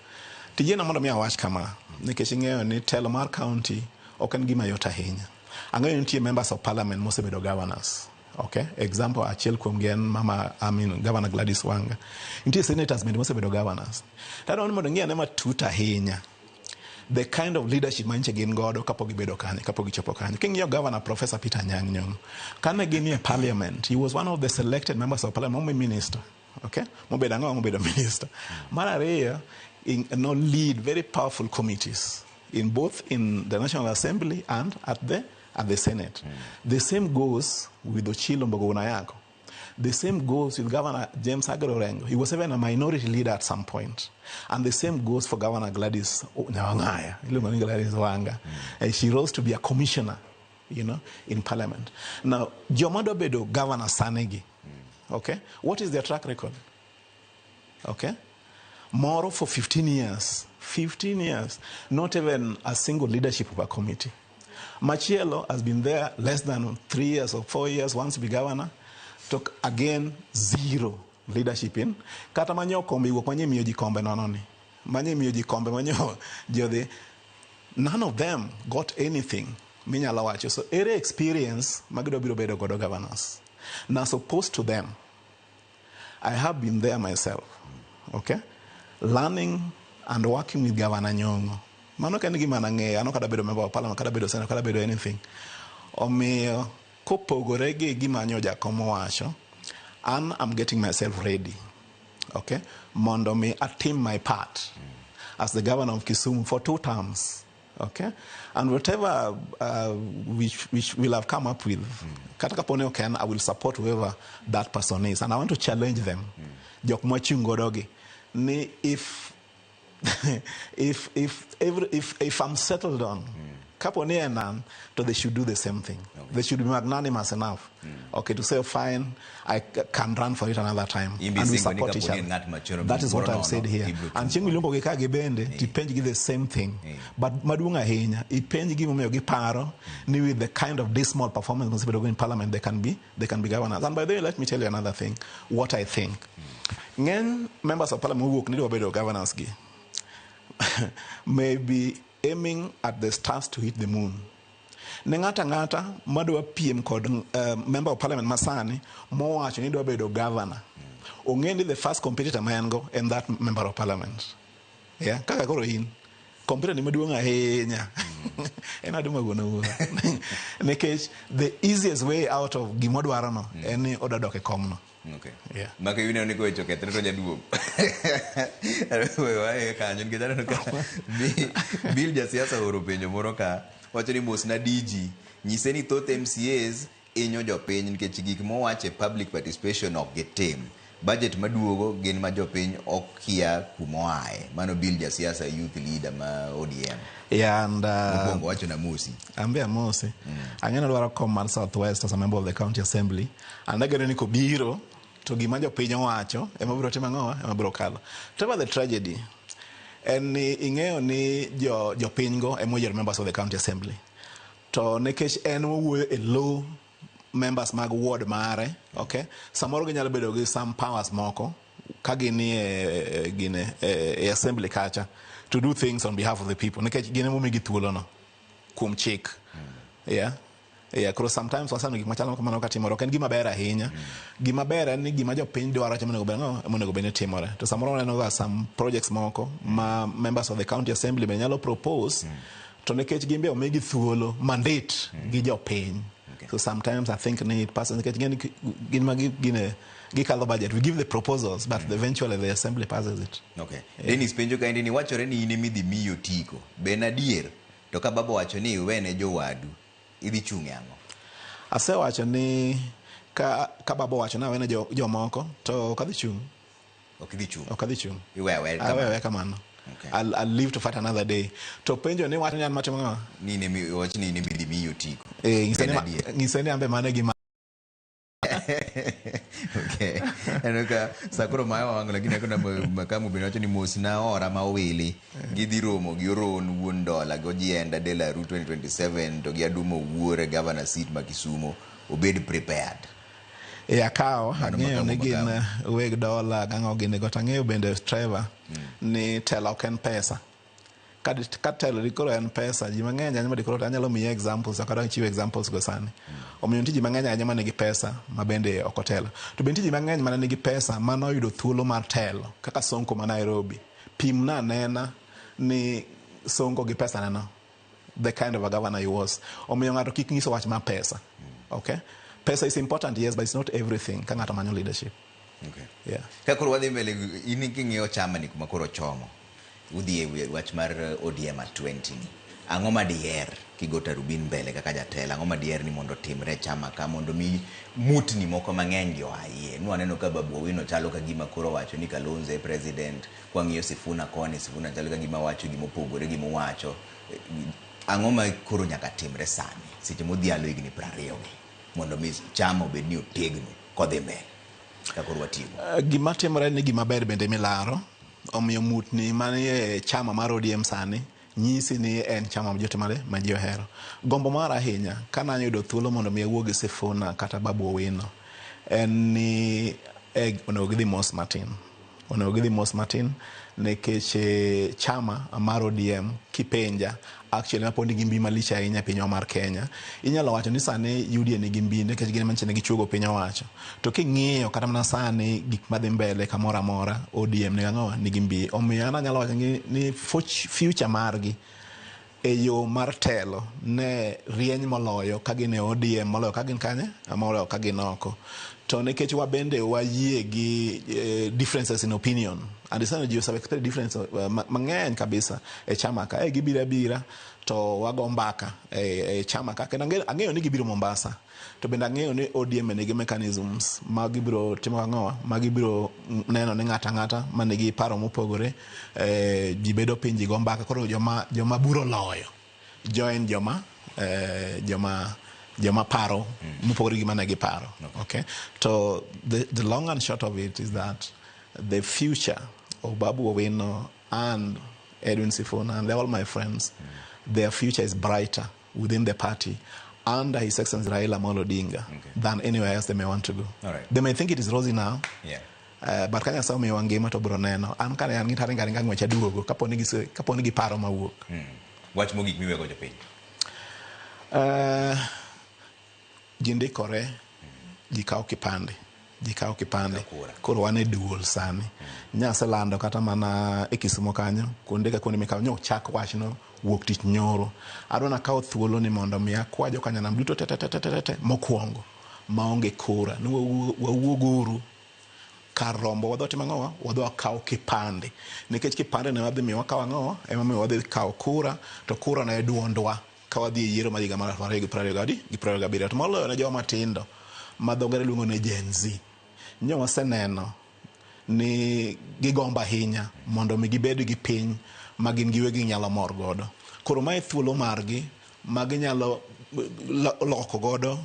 Tijena mondo mi awach kama, nikech ing'eyo ni telo mar county ok en gima yot ahinya. Ang'eyo ni nitie members of parliament mosebedo governors. Okay? Example achiel kuom gi en mama, I mean, Governor Gladys Wanga. Nitie senators bende mosebedo governors. To adwaro ni mondo ing'i ane matut ahinya the kind of leadership manyiche gin godo kapok gibedo kanyo, kapok gichopo kanyo. King'iyo Governor Professor Peter Anyang' Nyong'o, kane gin e parliament, he was one of the selected members of parliament, momi minister. Okay? Mobedo ang'o? Mobedo minister. Mar ariyo, no lead very powerful committees in both in the National Assembly and at the Senate. The same goes with Ochilo Mbogo Ayako. The same goes with Governor James Aggrey Orengo. He was even a minority leader at some point. And the same goes for Governor Gladys Nyawang'aya. Iluongo ni Gladys Wanga. She rose to be a commissioner in parliament. Now, joma dwa bedo governor sani gi, okay? What is their track record? Okay? Moro for 15 years. 15 years. Not even a single leadership of a committee. Machielo has been there less than 3 years or 4 years, wants to be governor. Took again zero leadership in. Kata manyo kombe wuok manye miyo ji kombe nono ni. Manye miyo ji kombe manyo jodhi. None of them got anything minyalo wacho. So ere experience magidwa biro bedo godo governors. Now supposed to them, I have been there myself, okay? Learning and working with Governor Nyong'o. Mano ok en gima nang'eyo. An ok adwa bedo member of parliament, ok adwa bedo senator, ok adwa bedo anything. Omiyo kopogore gi gima nyo jakom owacho, an I'm getting myself ready. Okay? Mondo mi atim my part as the governor of Kisumu for 2 terms. Okay? And whatever which we'll have come up with, kata kapo ni ok en, I will support whoever that person is. And I want to challenge them. Jok mwachung' godo gi, ni if if I'm settled on, kapo ni en an, to they should do the same thing. Okay. They should be magnanimous enough. Okay, to say, fine, I can run for it another time. Imbi And we singo ni support each kapo ni other. en ng'at machielo That is what moro I've said nono, here. ibiro And chieng' miluongo gi ka gi bende, tipenj gi the same thing. But maduong' ahinya, ipenj gi momiyo giparo ni with the kind of dismal performance mosebedo go in parliament, they can be governors. And by the way, let me tell you another thing, what I think. Ng'eny members of parliament mowuok ni dwa bedo governors gi may be aiming at the stars to hit the moon. Ne ng'ata ng'ata madwa piem kod member of parliament masani mowacho ni dwa bedo governor, ong'e ni the first competitor ma en go en that member of parliament. Yeah, kaka koro in competitor ni maduong' ahinya en Aduma wuon awuora. Nikech the easiest way out of gimodwaro no en ni odwa dok e komno. Okay. Yeah. Maka ineno ni koweche okethre to jaduogo. Wae kanyo nikech aneno ka Bill jasiasa ooro penjo moro ka wacho ni mosna DG nyise ni thoth MCAs inyo jopiny nikech gik mowacho e public participation ok gitim. Budget maduogo gin ma jopiny okia kumoaye. Mano Bill jasiasa youth leader ma ODM. Yeah, and Mokwongo wacho na mosi. Ambe amosi. Ang'e ni odwaro kom mar South West as a member of the county assembly. And ageno ni kobiro to gima jopiny owacho ema biro timo ang'o, ema biro kalo. Trevor, the tragedy en ni ing'eyo ni jopiny go ema oyiero members of the county assembly. To nikech en owuoyo e low members mag ward mare, okay? Samoro ginyalo bedo gi some powers moko ka gin e assembly kacha to do things on behalf of the people. Nikech gin ema omigi thuolo no kuom chik. Yeah. Yeah, koro sometimes wasano gik machalo kamano katimore ok en gima ber ahinya. Gima ber en ni gima jopiny dwaro ema onego bed ang'o, ema onego bed ni timore. To samoro waneno ga some projects moko ma members of the county assembly be nyalo propose, to nikech gin be omigi thuolo mandate gi jopiny. Okay. So sometimes I think ni it passes nikech gin ma gikalo budget. We give the proposals, but eventually the assembly passes it. Okay. Yeah. Dennis penjo kaendi ni wachore ni in ema idhi miyi otiko. Be en adier? To ka baba owacho ni iwene jowadu, idhi chung' e ang'o? Asewacho ni ka baba owacho ni awene jomoko, to ok adhi chung'. Ok idhi chung'? Ok adhi chung'. Iweyo aweya Aweyo kamano? aweya kamano. Okay. I'll live to fight another day. To penjo ni wacho ni an matimo ang'o? Ni in ema wach ni in ema idhi miyi otiko. Nyise Be ni en adier? nyise ni an be mano e gima Okay. Aneno ka sakoro mayo wang' lakini akona makamu bende wacho ni mos na ora ma owili. Gidhi romo gi Oron wuon dola gi Ojienda de la Rue 2027 to gi Adumo Owuor e governor seat ma Kisumo obed prepared. E akawo, Mano ang'eyo makamu ni gin makamu. weg dola gang'o gini go, to ang'eyo bende Trevor ni telo ok en pesa. Ka telo di koro en pesa, ji mang'eny ahinya ma di koro anyalo miyi examples, ok adwa chiwo examples go sani. Omiyo nitie ji mang'eny ahinya ma nigi pesa ma bende ok otelo. To bende nitie ji mang'eny ma nigi pesa ma noyudo thuolo mar telo, kaka Sonko ma Nairobi. Pimna anena ni Sonko gi pesa neno, the kind of a governor he was. Omiyo ng'ato kik nyiso wach mar pesa. Okay? Pesa is important, yes, but it's not everything ka ng'ato manyo leadership. Okay. Yeah. Ka koro wadhi mbele, in king'iyo chama ni kuma koro chomo, udhi e wach mar ODM at 20 ni. Ang'o ma diher kigo tarubin mbele kaka jatelo? Ang'o ma diher ni mondo otimre e chama ka mondo mi mutni moko mang'eny gi oa iye? Nwaneno ka Babu Owino chalo ka gima koro wacho ni Kalonzo e president, kwang'iyo Sifuna koni, Sifuna chalo ka gima wacho gima opogore gi mowacho. Ang'o ma koro nyaka timre sani seche modhialo higni 20 gi mondo mi chama obed ni otegno kodhi mbele ka koro watieko? Gima timore ni gima ber bende milaro, omiyo mutni manie chama mar ODM sani nyisi ni en chama ma jotimore ma ji ohero. Gombo mara ahinya ka nayudo thuolo mondo mi awuo gi Sifuna kata Babu Owino en ni onego gidhi mos matin. Onego gidhi mos matin nikech chama mar ODM kipenja actually mapod nigi mbi malich ahinya e pinywa mar Kenya. Inyalo wacho ni sani UDA nigi mbi nikech gin ema nyicha ne gichuogo piny owacho. To king'iyo kata mana sani gik madhi mbele kamoro amora, ODM nigi ang'o? Nigi mbi. Omiyo an anyalo wacho ni future margi e yo mar telo ne rieny moloyo ka gin e ODM moloyo ka gin kanye moloyo ka gin oko to nikech wabende wayie gi differences in opinion and iseno ji ose expect difference mang'eny kabisa e chama ka e gibiro abira to wago mbaka e chama ka kendo ang'eyo ni gibiro Mombasa to bende ang'eyo ni ODM nigi mechanisms ma gibiro timo ang'owa ma gibiro neno ni ng'ato ang'ata manigi paro mopogore ji bedo piny ji go mbaka koro joma buro loyo join joma joma paro mopogore gi mane giparo. Okay, to the long and short of it is that the future of Babu Owino and Edwin Sifuna and all my friends, their future is brighter within the party under His Excellency Raila Amolo Odinga than anywhere else they may want to go. All right. They may think it is rosy now. But ka Nyasaye omiyowa ngima to biro neno. An kane an gi taringa ringa ng'wech aduogo kapo ni giparo mawuok. Wach mogik miwego jopiny. Ji ndikore, ji kawo kipande. Ji kawo kipande. Koro wan e duol sani. Nyaselando kata mana e Kisumo kanyo, kuonde ka kuonde mikawo, nyo chak wachno wuok tich nyoro. Adwa nakawo thuolo ni mondo mi akwa jokanyanam duto te te te te te mokwongo maonge kura. Ni wawuoguru kar rombo wadhi timo ang'owa, wadhi wakawo kipande. Nikech kipande ne wadhi miyo wakawo ang'owa, ema miyo wadhi kawo kura, to kura ne duondwa ka wadhi e yiero mar higa mar 2027. To moloyo ne joma tindo ma dho ngere luongo ni Gen Z. Nyo waseneno ni gigombo ahinya mondo mi gibed gi piny ma gin giwegi nyalo mor godo. Koro mae thuolo margi ma ginyalo loko godo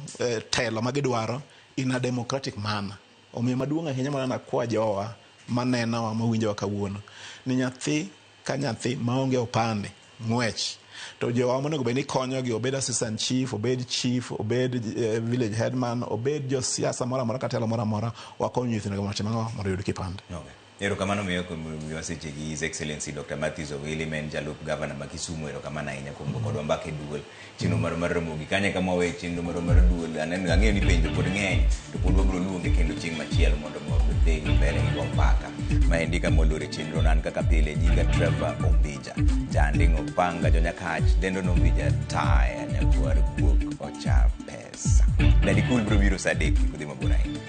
telo ma gidwaro in a democratic manner. Omiyo maduong' ahinya mana nakwa jowa manenowa mawinjowa kawuono ni nyathi ka nyathi maonge opande ng'wech to jowa monego bed ni konyogi, obed assistant chief, obed chief, obed village headman, obed josiasa moro amora kata telo moro amora, wakony nyithindogo mondo otim ang'o, mondo oyud kipande. Okay. Erokamano miyo miwa seche gi His Excellency Dr. Matthews Owili ma en jalup gavana ma Kisumu. Erokamano ahinya kuom go kodwa mbaka e duol chenro marwa mar Ramogi. Kanyo kama wawe chenro marwa mar duol. Aneno ang'eyo ni penjo pod ng'eny to pod wabiro luonge kendo chieng' machielo mondo mi wadhi mbele gi go mbaka. Maendi kama olore chenro an kaka pile nyinga Trevor Ombija. Janding' Opanga Jonyakach dendo no Ombija taya nyakwar guok ocha pesa. Daddy Cool biro biro saa 3 kik udhi mabor ahinya.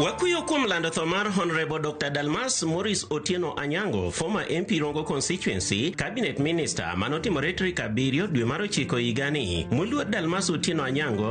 Wakuyo kuom lando tho mar Honorable Dr. Dalmas Maurice Otieno Anyango, former MP Rongo Constituency, Cabinet Minister manotimore tarik 7 dwe mar 9 higani. Moluor Dalmas Otieno Anyango